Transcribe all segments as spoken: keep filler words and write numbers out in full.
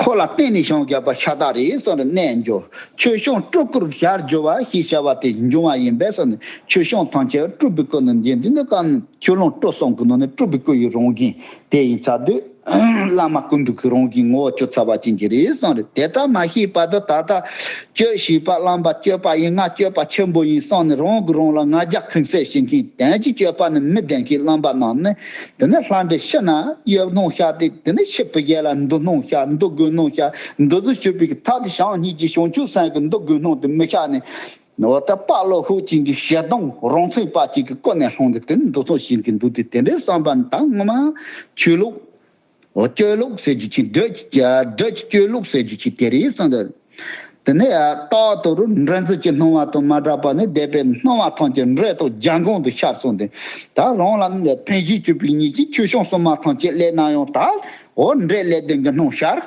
ཁོ་ལ་བརྟེན་ནས་བྱུང་བརྒྱབ་པ་ཤ་སྟག་རེད་གསུངས་རེད། རྣལ་འབྱོར་ཆོས་སྐྱོང་སྤྲུལ་སྐུར་ཞལ་བསྒྱུར་བ་ཞེས་བྱ་བ་དེ་འབྱུང་བ་ཡིན་པས་གསུངས་ནས། ཆོས་སྐྱོང་ཐམས་ཅད་སྤྲུལ་པའི་སྐུ་ནི་འདི་འདི་ནི་གང་ཆོས་ལོངས་སྤྲུལ་གསུམ་གྱི་ནང་ནས་སྤྲུལ་པའི་སྐུ་ཡི་རང་བཞིན་དེ་ཡིན་ཚར་དུས། བླ་མ་ཀུན་འདུས་ཀྱི་རང་བཞིན་ངོ་བོ་ཆུད་ཚར་བ་ཅན་གྱི་རེད་གསུངས་རེད། དེ་ལྟར་མ་ཤེས་བར་དུ་ད་ལྟ་སྤྱོད་ཤེས་པ་བླམ་པ་སྤྱོད་པ་ཡིན་ང་སྤྱོད་པ་ཆེན་པོ་ཡིན་བསམ་ནས་རང་གིས་རང་ལ་ང་རྒྱལ་ཁེངས་སེ་བྱེད་མཁན་དོན་གྱི་སྤྱོད་པ་ནི་མི་ལྡན་མཁན་བླམ་པ་རྣམས་ནི། དེ་ནས་ལྷ་འདྲེ་ཤི་ན་ཡབ་སྣང་ཤར་ཏེ། དེ་ནས་ཤི་བུ་རྒྱལ་ལ་འདུག་སྣང་ཤར། འདུག་དགོས་སྣང་ཤར། འདུག་ཟུག་ཞུ་བའི་ཐབས་དེ་བྱང་སྙིང་རྗེ་བྱང་ཆུབ་སེམས་ཀྱི་འདུག་དགོས་སྣང་དེ་མི་ཤར་ནས། འོ་ད་དཔའ་བློ་ཤུགས་ཅན་གྱི་ཞེ་སྡང་རང་མཚན་པ་ཅིག་གི་ཀུན་ནས་བསླངས་ཏེ། དེ་ནས་འདུག་སྣང་ཤར་གྱི་འདུག་དེ་དེ་འདྲའི་བསམ་པ་ནི་ད་ངོ་མ་ཆོས་ལུགས། འོ་སྤྱོད་ལུགས་ཟེར་རྒྱུ་ཅིག་བདུད་ཀྱི་བདུད་ཀྱི་སྤྱོད་ལུགས་ཟེར་རྒྱུ་ཅིག་དེ་རེད་གསུངས་འདུག་དེ་ནས་རྟག་ཏུ་རུ་འདྲེ་འཛིན་གྱི་སྣང་བ་དང་མ་བྲལ་བ་ནི། འདས་པའི་སྣང་བ་ཐམས་ཅད་འདྲེ་དང་རྒྱལ་འགོང་དུ་ཤར་སོང་སྟེ། ད་རང་ལ་ཕན་བཞེད་བཅུག་པའི་ཉིད་ཀྱི་ཆོས་སྐྱོང་སྲུང་མ་ཐམས་ཅད་སླེབས་ན་ཡང་ད་འོ་འདྲེ་སླེབས་དེ་གི་སྣང་ཤར།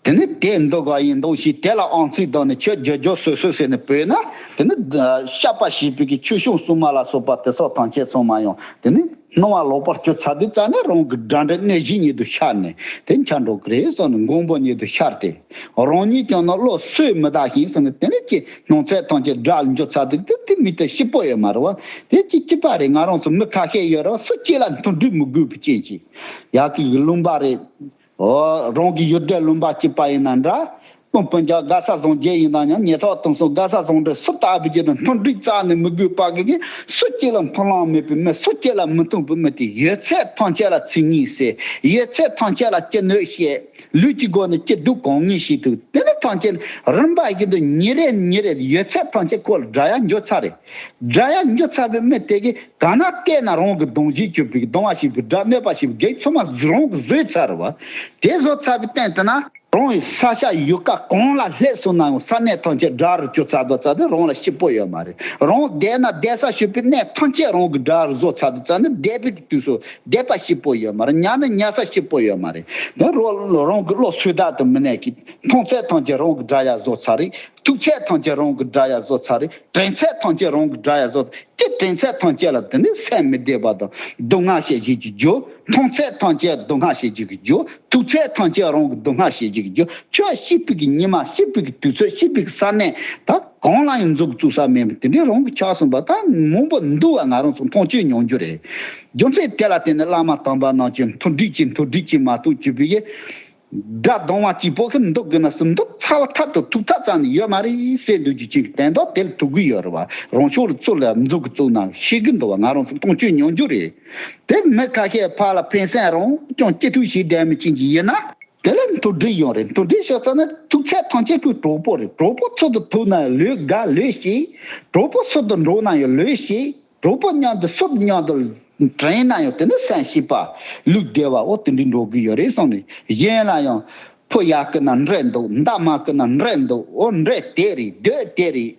དེ་ནི་དེ་འདུག་ག་ཡིན་འདུག་ཞེས་དེ་ལ་ཨང་ཚིག་བཏང་ནས་ཁྱོད་རྒྱུ་རྒྱུ་སོ་སོ་ཟེར་ནས་བོས་ན། དེ་ནི་བཤགས་པ་བྱས་པའི་གི་ཆོས་སྐྱོང་སྲུང་མ་ལ་སོགས་པ་དེ་སོགས་ཐམས་ཅད་ཚང་མ་ཡང་དེ་ནི་སྣང་བ་ལོག་པར་གྱུར་ཚར་དུས་ཙ་ནས་རང་གི་དགྲ་འདྲེ་གནོད་བྱེད་ཉིད་དུ་ཤར་ནས་དེ་འཆར་འགྲོ་གི་རེད་གསུངས་ནས། འགོང་པོ་ཉིད་དུ་ཤར་ཏེ། རང་ཉིད་ཀྱང་ནི་བློ་སུས་མི་དག་ཞིང་གསུངས་ནས། དེ་ནི་ཀྱི་སྣང་ཚད་ཐམས་ཅད་དགྲ་ལ་འགྱུར་ཚར་དུས་དེ་དེ་མི་དེ་སྐྱིད་པོ་ཡོད་མ་རེད་བ། དེ་ཅི་སྐྱིད་པ་རེད། ང་རང་ཚོ་མི་ཁ་ཤས་ཡོད་རེད་བ། སུ་གཅིག་ལ་མཐུན་སྒྲིལ་མི་དགོས་པའི་རྐྱེན་གྱིས། ཡ་གི་ལུང་པ་རེད། འོ་རང་གི་ཡུལ་སྡེ་ལུང་པ་གཅིག་པ་ཡིན་ན་འདྲ། སྤུན་སྤུན་ཀྱག་དགའ་ས་བཟང་རྒྱལ་ཡིན་ན་ཡང་ཉེ་ཐག་དང་སོང་དགའ་ས་བཟང་འདྲ་སུ་ལྟ་བུ་ཅིག་དང་མཐུན་སྒྲིལ་རྩ་ནས་མི་དགོས་པ་གི་གི་སུ་གཅིག་ལ་མཐུན་ལམ་མེད་པའི་མི། སུ་གཅིག་ལ་མི་མཐུན་པའི་མི་དེ་ཡོད་ཚད་ཐམས་ཅད་ལ་ཚིག་ངན་ཟེར། ཡོད་ཚད་ཐམས་ཅད་ལ་ཅི་གནོད་བྱེད། ལུས་ཀྱི་སྒོ་ནས་ཅི་སྡུག་གང་ངན་བྱེད་ཐུབ། དེ་ནི་ཐམས་ཅད་རིམ་པ་བཞིན་དུ་ཉིན་རེ་ཉིན་རེ་ཡོད་ཚད་ཐམས་ཅད་ཁོ་ལ་དགྲ་ཡ་འགྱུར་ཚར་རེད། དགྲ་ཡ་འགྱུར་ཚར་བའི་མི་དེ་གི་གང་ན་བལྟས་ན་རང་གི་གདུང་བྱེད་གྱུར་པའི་གདུང་བ་བྱེད་པའི་དགྲ་གནོད་པ་བྱེད་པའི་གེགས་ཚང་མ་རང་གིས་བཟོས་ཚར་བ། དེ་བཟོ་ཚར་བའི་སྟེང་དུ་ན་རང་གི་ས་ཆ་ཡུལ་ཁ་གང་ལ་སླེབས་སོང་ན་ཡང་ས་གནས་ཐམས་ཅད་དགྲ་རུ་གྱུར་ཚར་དུས་ཙ་དེ་རང་ལ་སྐྱིད་པོ་ཡོད་མ་རེད། རང་བསྡད་ན་བསྡད་ས་ཞུགས་པའི་གནས་ཐམས་ཅད་རང་གིས་དགྲ་རུ་བཟོ་ཚར་དུས་ཙ་ནི་བསྡད་པའི་དུས་སུ་བསྡད་པ་སྐྱིད་པོ་ཡོད་མ་རེད། ཉལ་ན་ཉལ་ས་སྐྱིད་པོ་ཡོད་མ་རེད། དེ་རོ་རང་གི་བློ་སུས་དག་ཏུ་མི་གནས་ཀྱི་མཐོང་ཚད་ཐམས་ཅད་རང་གིས་དགྲ་ཡ་བཟོ་ཚར་རེད། ཐུག་ཚད་ཐམས་ཅད་རང་གིས་དགྲ་ཡ་བཟོ་ཚར་རེད། དྲན་ཚད་ཐམས་ཅད་རང་གིས་དགྲ་ཡ་བཟོ། ཅི་དྲན་ཚད་ཐམས་ཅད་ལ་དེ་ནི་སེམས་མི་བདེ་བ་དང་སྡུག་བསྔལ་བྱེད་བཞིན་གྱི་རྒྱུ། མཐོང་ཚད་ཐམས་ཅད་སྡུག་བསྔལ་བྱེད་བཞིན་གྱི་རྒྱུ། ཐུག་ཚད་ཐམས་ཅད་རང་གིས་སྡུག་བསྔལ་བྱེད་བཞིན་གྱི་རྒྱུ། ཁྱོད་སྐྱིད་པའི་གི་ཉི་མ། སྐྱིད་པའི་གི་དུས་ཚོད། སྐྱིད་པའི་གི་ས་གནས་ད་གང་ལ་ཡང་འཛུགས་བཙུགས་ས་མེད་པ་དེ་འདྲའི་རང་གིས་ཆགས་སོང་བ། ད་མང་པོ་འདུག་བ། ང་རང་ཚོ་མཐོང་ཆོས་མྱོང་རྒྱུ་རེད། རྒྱུ་མཚན་དེ་ལ་བརྟེན་ནས་བླ་མ་དམ་པ་རྣམས་ཀྱིས་མཐུན་སྒྲིལ་གྱིས་མཐུན་སྒྲིལ་གྱིས་མ་གཏོགས་གྱུར་པའི་གི་དགྲ་གདོང་བ་གཅིག་པོ་གི་འདུག་གི་ན་སུ་འདུག་ཚར་བ་ཐར་དུ་ཐུག་ཐག་ཙམ་ནི་ཡོད་མ་རེད་ཟེར་འདུག་རྒྱུ་ཅིག་དོན་དག་དེ་ལ་ཐུག་གི་ཡོད་རེད་བ། རང་ཕྱོགས་ལ་ཚུར་ལ་འཛུགས་ཀྱི་བཙུགས་ན་ཤེས་ཀྱི་འདུག་བ། ང་རང་ཚོ་མཐོང་ཆོས་མྱོང་རྒྱུ་རེད། དེ་མི་ཁ་ཤས་ཕར་ལ་ཕན་སེམས་རང་སྐྱོང་སྐྱིད་སྡུག་བྱེད་བསྡད་མི་ཅན་ཅིག་ཡིན་ན། དེ་ལ་མཐུན་སྒྲིལ་ཡོང་རེད། མཐུན་སྒྲིལ་བྱེད་ཚར་ན་ཐུག་ཚད་ཐམས་ཅད་ཁོའི་གྲོགས་པོ་རེད། གྲོགས་པོ་ཚུར་དུ་ཐུག་ན་ཡང་ལོས་དགའ་ལོས་ཤེས། གྲོགས་པོ་ཚུར་དུ་འགྲོ་ན་ཡང་ལོས་ཤེས། གྲོགས་པོ་མཉམ་དུ་སུ་མཉམ་དུ་དྲན་ན་ཡང་དེ་ནི་སེམས་སྐྱིད་པ་ལུས་བདེ་བ་འོ་དེ་འདྲའི་འགྲོ་གི་ཡོད་རེད་གསུངས་ནས། གཞན་ལ་ཡང་ཕོ་ཡག་གི་ན་འདྲེ་འདུག་མདའ་མང་གི་ན་འདྲེ་འདུག་འོ་འདྲེ་དེ་རེད། བདུད་དེ་རེད།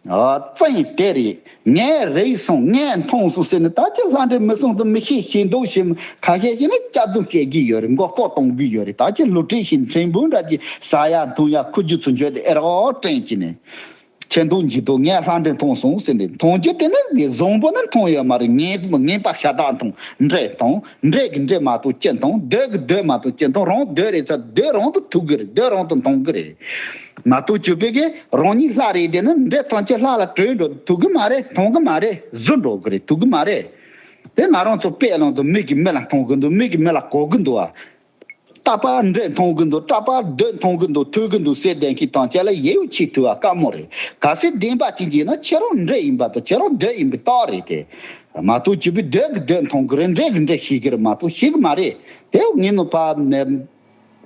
ཨ་བཙན་དེ་རེད། ངས་རིག་སོང་། ངས་མཐོང་སོང་ཟེར་ནས་ད་ཅི་ལྷ་འདྲེ་མི་སྲུང་དུ་མི་ཤེས་ཤེས་མདོག་བྱེད་མི་ཁ་ཤས་ཤིག་ནི་སྐྱག་རྫུན་བཤད་གི་ཡོད་རེད། མགོ་སྐོར་གཏོང་གི་ཡོད་རེད། ད་ཅི་བསླུ་བྲིད་བྱེད་ཕྲན་བུ་འདྲ་ཅིག་ཟ་ཡ་འཐུང་ཡ་ཁུ་རྒྱུ་ཚུར་འཇོག་དེ་ཨེ་རོགས་དྲན་གྱི་ནས། ཆེ་མདོག་འཇིགས་མདོག་ངས་ལྷ་འདྲེ་མཐོང་སོང་ཟེར་ནས་མཐོང་རྒྱུ་དེ་ནི་བཟང་པོ་ནི་མཐོང་ཡོད་མ་རེད། ངན་ངན་པ་ཤ་སྟག་མཐོང་། འདྲེ་མཐོང་། འདྲེ་གི་འདྲེ་མ་གཏོགས་ཅི་མཐོང་། བདུད་གི་བདུད་མ་གཏོགས་ཅི་མཐོང་། རང་བདུད་རེད་ཚ་བདུད་རང་དུ་ཐུག་གི་རེད། བདུད་རང་དུ་མཐོང་གི་རེད། མ་གཏོགས་བཅུ་པའི་གི་རང་ཉིད་ལྷ་རེད་དེ་ནི་འདྲེ་ཐམས་ཅད་ལྷ་ལ་བྲོས་འགྲོ་ཐུག་གི་མ་རེད། མཐོང་གི་མ་རེད། གཟུར་འགྲོ་གི་རེད། ཐུག་གི་མ་རེད། དེ་ང་རང་ཚོ་དཔེ་བླངས་དུ་མི་གི་མི་ལ་མཐོང་གི་འདུག་མི་གི་མི་ལ་གོ་གི་འདུག་ཨ། རྟག་པར་འདྲེ་མཐོང་གི་འདུག་རྟག་པར་བདུད་མཐོང་གི་འདུག་ཐུག་གི་འདུག་ཟེར་བསྡད་མཁན་ཐམས་ཅད་ལ་ཡིད་ཆེས་ཐུབ་པ་དཀའ་མོ་རེད། གལ་སྲིད་བདེན་པ་ཅིག་བྱས་ན་ཁྱེད་རང་འདྲེ་ཡིན་པ་དང་ཁྱེད་རང་བདུད་ཡིན་པའི་རྟགས་རེད་དེ། མ་གཏོགས་བཅུ་པའི་བདུད་ཀྱི་བདུད་མཐོང་གི་རེད། འདྲེ་གི་འདྲེ་ཤེས་གི་རེད་མ་གཏོགས་ཤེས་གི་མ་རེད། དེ་ངས་ནི་ཕ་ནས་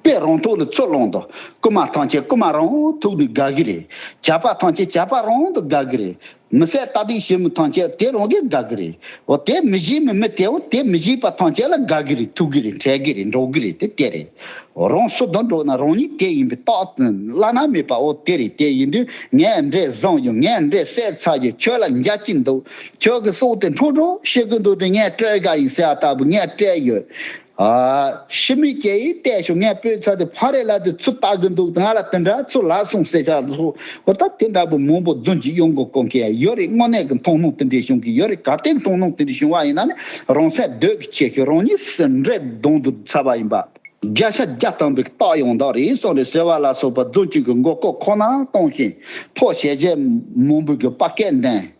དཔེ་རང་ཐོག་ནས་ཚུར་བླངས་དང་རྐུན་མ་ཐམས་ཅད་རྐུན་མ་རང་ཐུག་ནས་དགའ་གི་རེད། ཇག་པ་ཐམས་ཅད་ཇག་པ་རང་དུ་དགའ་གི་རེད། མི་བསད་རྟ་བདུད་བྱེད་མི་ཐམས་ཅད་དེ་རང་གིས་དགའ་གི་རེད། འོ་དེ་མི་ཤེས་མི་མི་དེ་འོ་དེ་མི་ཤེས་པ་ཐམས་ཅད་ལ་དགའ་གི་རེད། ཐུག་གི་རེད། འཕྲད་གི་རེད། འགྲོ་གི་རེད། དེ་དེ་རེད། རང་སུ་དང་འགྲོགས་ན་རང་ཉིད་དེ་ཡིན་པའི་རྟགས་བླ་ན་མེད་པ་འོ་དེ་རེད། དེ་ཡིན་དུས་ངས་འདྲེ་བཟུང་ཡོད། ངས་འདྲེ་བསད་ཚར་ཡོད། ཁྱོད་ལ་འཇའ་གཅིག་འདུག་ཁྱོད་ཀྱི་སྲོག་དེ་འཕྲོག་འགྲོ་ཤེས་ཀྱི་འདུག་དེ་ངས་སྤྲད་དགའ་ཡིན་ཟེར་བ་ལྟ་བུ་ངས་སྤྲད་ཡོད། ཨ། ཕྱི་མི་སྐད་ཡིག་བལྟས་ཤོག་ངས་སྤོས་ཚར་དེ་ཕ་རེད་ལ་དེ་ཚུར་ལྟ་གི་འདུག་ང་ལ་དེ་འདྲ་ཚུར་ལབ་སོང་ཟེར་ཆ་ལ་སོ། འོ་ད་དེ་འདྲ་པོ་མང་པོ་རྫུན་གྱི་གཡོ་འགུལ་སྐོང་མཁན་ཡོད་རེད། དངོས་གནས་ཀྱི་མཐོང་སྣང་དེ་འདྲའི་བྱུང་གི་ཡོད་རེད། ག་དེ་མཐོང་སྣང་དེ་འདྲ་བྱུང་བ་ཡིན་ན་ནི་རང་སེམས་སྡུག་གི་ཆེད་ཀྱི་རང་ཉིད་སུ་འདྲེ་གདོང་དུ་ཚ་བ་ཡིན་པ། བརྒྱ་ཆ་བརྒྱ་ཐམ་པའི་རྟགས་ཡང་དག་རེད་སོང་རེད་ཟེར་བ་ལ་སོགས་པ་རྫུན་གྱི་མགོ་སྐོར་ཁོ་ན་གཏོང་ཞིང་ཐོག་ཞལ་བཞེས་མང་པོ་གི་དཔའ་སྐད་འདོན།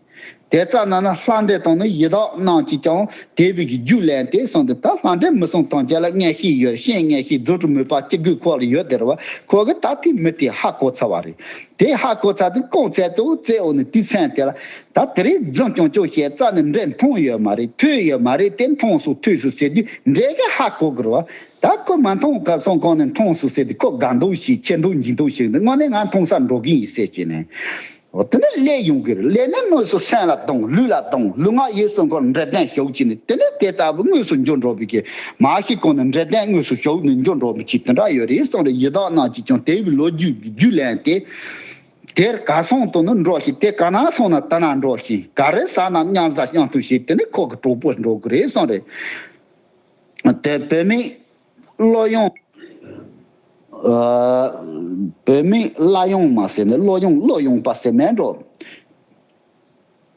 དེ་ཙམ་ན་ན་ལྷ་འདྲེ་དང་ནི་ཡི་དྭགས་རྣམས་ཀྱིས་ཀྱང་དེ་བས་ཀྱི་རྒྱུ་ལེན་ཏེ་གསུངས་ཏེ། ད་ལྷ་འདྲེ་མི་གསུམ་ཐམས་ཅད་ལ་མངོན་ཤེས་ཡོད། ཤེས་མངོན་ཤེས་རྫུ་འཕྲུལ་མོས་པ་ཅི་དགོས་ཁོ་ལ་ཡོད་དེ་རེད་བ། ཁོ་གི་ད་དེ་མི་དེ་ཧ་གོ་ཚར་བ་རེད། དེ་ཧ་གོ་ཚར་དུས་རྐང་རྩེད་གཙོ་བོ་རྩེ་འོ་ནི་དེའི་སེམས་དེ་ལ་ད་དེ་རིང་རྫུན་རྐྱང་རྐྱང་བཤད་རྩ་ནས་འདྲེ་མཐོང་ཡོད་མ་རེད། ཐོས་ཡོད་མ་རེད། དེ་མཐོང་སོང་ཐོས་སོང་ཟེར་དུས་འདྲེ་གི་ཧ་གོ་གི་རེད་བ། ད་ཁོ་མ་མཐོང་ག་སོང་གང་ནས་མཐོང་སོང་ཟེར་དུས་ཁོ་དགའ་འདུག་ཞིག་ཆེ་འདུག་འཇིགས་འདུག་ཞིག་འདུག་དངོས་གནས་ང་མཐོང་ས་འགྲོ་གི་ཡིན་ཟེར་གྱི་ནས། འོ་དེ་ནས་ལས་ཡོང་གི་རེད། ལས་ནི་དངོས་སུ་སེམས་ལ་ལྡང་། ལུས་ལ་ལྡང་། ལུས་ངག་ཡིད་གསུམ་ཀར་འདྲེ་ལྡན་ཞུགས་ཀྱི་ནི། དེ་ནས་དེ་ལྟ་བུ་དངོས་སུ་འགྱུར་འགྲོ་བའི་གི་མ་ཤི་གོང་ནས་འདྲེ་ལྡན་དངོས་སུ་ཞུགས་ནས་འགྱུར་འགྲོ་བའི་ཆེད་དེ་འདྲ་ཡོད་རེད་གསུངས་རེད། ཡི་དྭགས་རྣམས་ཀྱིས་ཀྱང་དེ་བས་ལོ་རྒྱུས་རྒྱུས་ལེན་ཏེ། དེར་ག་སོང་དུ་ནི་འགྲོ་ཞིང་། དེ་ག་ན་སོང་ན་དེ་ན་འགྲོ་ཞིང་། ག་རེ་ཟ་ན་མཉམ་ཟ་མཉམ་འཐུང་བྱེད། དེ་ནི་ཁོ་གི་གྲོགས་པོ་འགྲོ་གི་རེད་གསུངས་རེད། དེ་བོད་མི་བློ་གཡེང་། ཨ། བོད་མི་བླ་གཡེང་མ་ཟེར་ནས་བློ་གཡེང་བློ་གཡེང་པ་ཟེར་མེད་འགྲོ།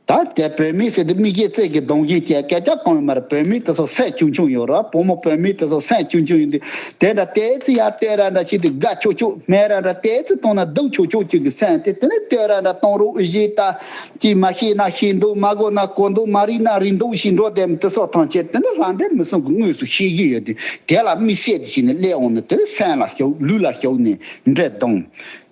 ད་དེ་བོད་མི་ཟེར་དུས་མི་སྐྱེ་རྩེད་ཀྱི་གདོང་གི་སྐད་སྐད་ཆ་གང་ཡོད་མ་རེད། བོད་མི་དེ་ཚོ་སེམས་ཆུང་ཆུང་ཡོད་རེད། བུ་མོ་བོད་མི་དེ་ཚོ་སེམས་ཆུང་ཆུང་ཡིན་དུས་དེ་འདྲ་ཏོག་ཙམ་ཡར་ལྟོས་ར་འདྲ་བྱེད་དུས་དགའ་ཆོག་ཆོག་སྨད་ར་འདྲ་ཏོག་ཙམ་གཏོང་ན་སྡུག་ཆོག་ཆོག་ཅིག་གི་སེམས་དེ་དེ་ནས་ལྟོས་ར་འདྲ་གཏོང་རོགས་ཨེ་ཤེས་ད། ཅིག་མ་ཤེས་ན་ཤེས་འདུག་མ་གོ་ན་གོ་འདུག་མ་རིག་ན་རིག་འདུག་ཞེས་འགྲོ་བསྡད་མི་དེ་སོགས་ཐམས་ཅད་དེ་ནི་ལྷ་འདྲེ་མི་གསུམ་གྱིས་དངོས་སུ་ཤེས་ཀྱི་ཡོད་དུས་དེ་ལ་དམིགས་བསལ་དུ་བྱས་ནས་སླེབས་འོང་ན་དེ་སེམས་ལ་ཞུགས་ལུས་ལ་ཞུགས་ནས་འདྲེ་གདོང་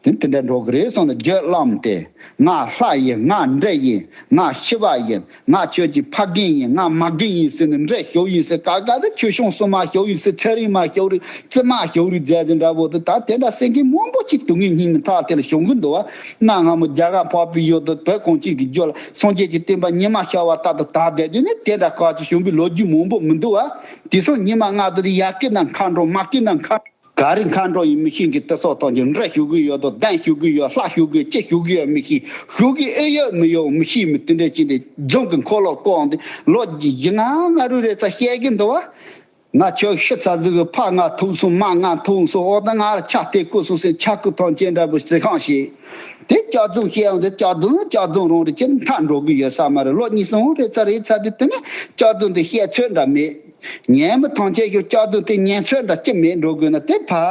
དེ་དེ་འདྲ་འགྲོ་གི་རེད་གསུངས་ནས་རྒྱུད་བླངས་ཏེ། ང་ལྷ་ཡིན། ང་འདྲེ་ཡིན། ང་ཤི་བ་ཡིན། ང་ཁྱོད་ཀྱི་ཕ་རྒན་ཡིན། ང་མ་རྒན་ཡིན་ཟེར་ནས་འདྲེ་ཞུགས་ཡིན་ཟེར། ག་ག་དེ་ཁྱོད་གཤོང་སྲུང་མ་ཞུགས་ཡིན་ཟེར། ཚེ་རིང་མ་ཞུགས་རེད། བཙུན་མ་ཞུགས་རེད་ཟེར་ཟེར་འདྲ་བོ་དེ་ད་དེ་འདྲ་སེང་གེ་མང་པོ་ཅིག་དུས་ངན་སྙིགས་མའི་མཐའ་དེ་ལ་བྱུང་གི་འདུག་བ། གནའ་སྔ་མོ་རྒྱ་གར་འཕགས་པའི་ཡུལ་དུ་བོད་གངས་ཅན་གྱི་རྒྱུད་ལ་སངས་རྒྱས་ཀྱི་བསྟན་པ་ཉི་མ་ཤར་བ་ལྟར་དུ་དར་བསྡད་དུས་ནི་དེ་འདྲ་ཁག་ཅིག་བྱུང་བའི་ལོ་རྒྱུས་མང་པོ་མི་འདུག་བ། དེ་སོང་ཉི་མ་ལྔ་དུ་དེ་ཡར་སྐྱིད་ན་མཁའ་འགྲོ། མར་སྐྱིད་ན་མཁའ། ག་རེ་མཁའ་འགྲོ་ཡིན་མི་ཤེས་ཀྱི་དེ་སོགས་དང་གྱི་འདྲེ་ཞུགས་ཀྱི་ཡོད་དོ། གདན་ཞུགས་ཀྱི་ཡོད། ལྷ་ཞུགས་ཀྱི་ཡོད། ཅི་ཞུགས་ཀྱི་ཡོད་མི་ཤེས། ཞུགས་ཀྱི་ཨེ་ཡོད་མི་ཡོད་མི་ཤེས་མི་དེ་འདྲས་ཅིག་འདི་རྫུན་གྱི་འཁོར་ལོ་བསྐོར་འོང་དུས་ལོ་བཞི་ལྔ་ལྔ་རུ་རེ་ཙམ་བཤད་ཀྱི་འདུག་བ། ང་ཁྱོད་ཤི་ཚར་ཟིག་གི་ཕ་ང་ཐུག་སོང་། མ་ང་ཐུག་སོང་། འོ་ད་ང་ལ་ཆ་སྟེ་བསྐུར་སོང་ཟེར་ཆ་བསྐུར་ཐང་ཆེན་འདྲ་པོ་ཟེར་ཁང་ཞིག་དེ་སྐྱག་རྫུན་བཤད་འོང་དུས་སྐྱག་རྫུན་སྐྱག་རྫུན་རང་རེད། ཅི་མཐའ་འགྲོ་གི་ཡོད་ས་མ་རེད། ལོ་གཉིས་གསུམ་རེ་ཚ་རེ་ཚ་དུས་དེ་ནས་སྐྱག་རྫུན་དེ་བཤད་ཚོད་འདྲ་མེད། ཉན་མི་ཐམས་ཅད་ཀྱི་སྐྱག་རྫུན་དེ་ཉན་ཚོད་འདྲ་ཅི་མེད་འགྲོ་དགོས་ན་དེ་ཕ་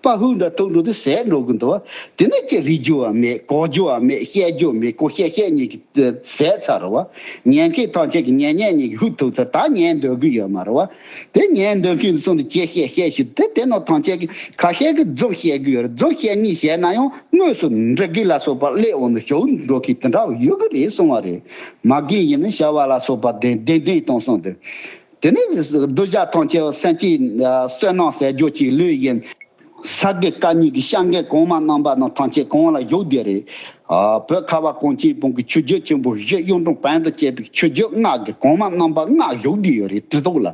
ཕ་ཧུ་འདྲ་ཐུག་འགྲོ་དུས་ཟད་འགྲོ་གི་འདུག་དེ་ནས་ཅི་རིག་རྒྱུ་བ་མེད། གོ་རྒྱུ་བ་མེད། བཤད་རྒྱུ་མེད། ཁོ་བཤད་བཤད་ཉིད་ཀྱི་ཟད་ཚར་རེད་བ། ཉན་མཁན་ཐམས་ཅད་ཀྱི་ཉན་ཉན་ཉིད་ཀྱི་ཧུ་ཐུག་ཚར། ད་ཉན་འདོད་གི་ཡོད་མ་རེད་བ། དེ་ཉན་འདོད་མཁན་གསུང་དུ་ཅི་བཤད་བཤད་ཞིག་དེ་དེ་ནོ་ཐམས་ཅད་ཀྱི་ཁ་ཤས་ཀྱི་རྫུན་བཤད་གི་ཡོད་རེད། རྫུན་བཤད་ཉིད་བཤད་ན་ཡང་དངོས་སུ་འདྲེ་གི་ལ་སོགས་པ་སླེབས་འོང་དུ་ཞུགས་འགྲོ་མཁན་དེ་འདྲ་ཡོད་གི་རེད་གསུང་བ་རེད། མ་རྒན་ཡིན་ན་བྱ་བ་ལ་སོགས་པ་བདེན་བདེན་བདེན་གཏོང་སོང་དུས། དེ་ནས་གདུལ་བྱ་ཐམས་ཅད་སེམས་ཅན་བསོད་ནམས་ཟད་འགྲོ་གི་ལུས་ཡིན། ས་དགེ་བཀའ་རྙིང་གི་སྐྱབས་མགོན་གོང་མ་རྣམ་པ་རྣམས་ཐམས་ཅད་གང་ལ་བཞུགས་བསྡད་རེད། ཨ། བོད་ཁ་བ་གངས་ཅན་པོ་གི་ཆོས་བརྒྱུད་ཆེན་པོ་བཞི་གཡུང་དྲུང་བོན་དུ་བཅས་པའི་ཆོས་བརྒྱུད་སྔགས་ཀྱི་གོང་མ་རྣམ་པ་ལྔ་བཞུགས་བསྡད་ཡོད་རེད། དེ་ཐོག་ལ་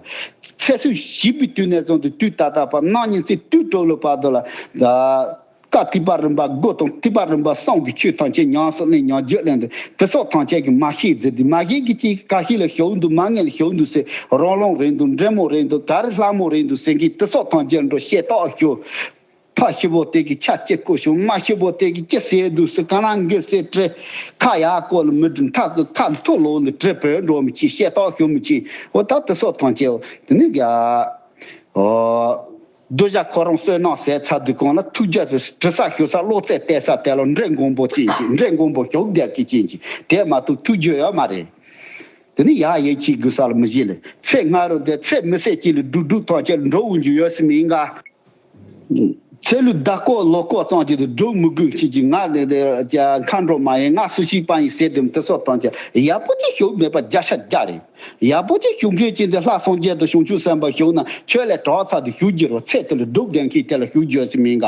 ཚེ་བསོད་བྱིས་པའི་དུས་ནས་བཟུང་སྟེ་དུས་ད་ལྟ་བར་གནངས་ཉིན་མཚན་དུས་གྲོལ་ལོ་བར་དུ་ལ། ཨ། བཀའ་ཐེག་པ་རིམ་པ་དགུ་དང་ཐེག་པ་རིམ་པ་གསུམ་གྱི་ཆོས་ཐམས་ཅད་ཉམས་སུ་ལེན། ཉམས་རྒྱུད་ལེན་དུ་དེ་སོགས་ཐམས་ཅད་ཀྱི་མ་ཤེས་ཟེར་དུས་མ་ཤེས་ཀྱི་ཅིག་ག་ཤེས་ལ་ཞུགས་འདུག་མ་ངེས་ལ་ཞུགས་འདུག་ཟེར། རང་རླུང་རེད་འདུག་འདྲེ་མོ་རེད་འདུག་ག་རེ་ལྷ་མོ་རེད་འདུག་ཟེར་མཁན་དེ་སོགས་ཐམས་ཅད་འགྲོ་ཤེས་རྟོགས་ཞུ། ཕ་ཤི་བོ་དེ་གི་ཆ་གཅིག་བསྐོ་ཞུ། མ་ཤི་བོ་དེ་གི་ཅི་ཟེར་འདུག་ཟེར། ག་ན་འགི་ཟེར་དྲི། ཁ་ཡག་སྐོར་ལ་མི་དྲི། མཐའ་གི་ཁ་མཐོ་ལོག་ནས་དྲི་བོས་འགྲོ་མི་ཅིག་ཤེས་རྟོགས་ཞུ་མི་ཅིག་འོ་ད་དེ་སོགས་ཐམས་ཅད་འོ་དེ་ནི་ག་འོ། གདུལ་བྱ་ཁོ་རང་བསོད་ནམས་ཟད་ཚར་དུས་གང་ལ་ཐུགས་རྒྱུད་དུ་དྲི་ས་ཞུ་ས་བློ་རྩེ་གཏད་ས་དེ་ལ་འདྲེ་མགོན་པོ་ཅན་གྱི་འདྲེ་མགོན་པོ་ཞུགས་བསྡད་ཀྱི་ཅན་གྱི་དེ་མ་གཏོགས་ཐུགས་རྒྱུད་ཡོད་མ་རེད། དེ་ནི་ཡག་ཡིད་ཆེས་དགོས་ས་ལ་མི་བཞེད་ལ། ཚེ་སྔ་རོལ་དེ་ཚེ་མི་ཟད་ཅིག་ལ་སྒྲུབ་སྒྲུབ་ཐམས་ཅད་ལ་འགྲོ་འོང་རྒྱུ་ཡོད་སྲིད་མིན་ག་ཚེ་ལུས་ཟླ་སྐོར་ལོ་སྐོར་ཙམ་གྱི་དུ་སྒྲུབ་མི་དགོས་ཅིག་གི་ང་ནི་དེ་མཁའ་འགྲོ་མ་ཡིན། ང་སུ་ཞིག་པ་ཡིན་ཟེར་དུས་དེ་སོགས་ཐམས་ཅད་ཡག་པོ་ཅིག་ཞུགས་མེད་པ་བརྒྱ་ཆ་བརྒྱ་རེད། ཡག་པོ་ཅིག་ཞུགས་མཁན་ཅིག་འདི་ལྷ་སངས་རྒྱས་དང་བྱང་ཆུབ་སེམས་དཔའ་ཞུགས་ན་ཁྱོད་ལས་གྲགས་ཚར་དུ་ཞུགས་རྒྱུ་རོ། ཚེ་དེ་ལ་སྒྲུབ་བསྡད་མཁན་དེ་ལ་ཞུགས་རྒྱུ་ཟེར་མིན་ག་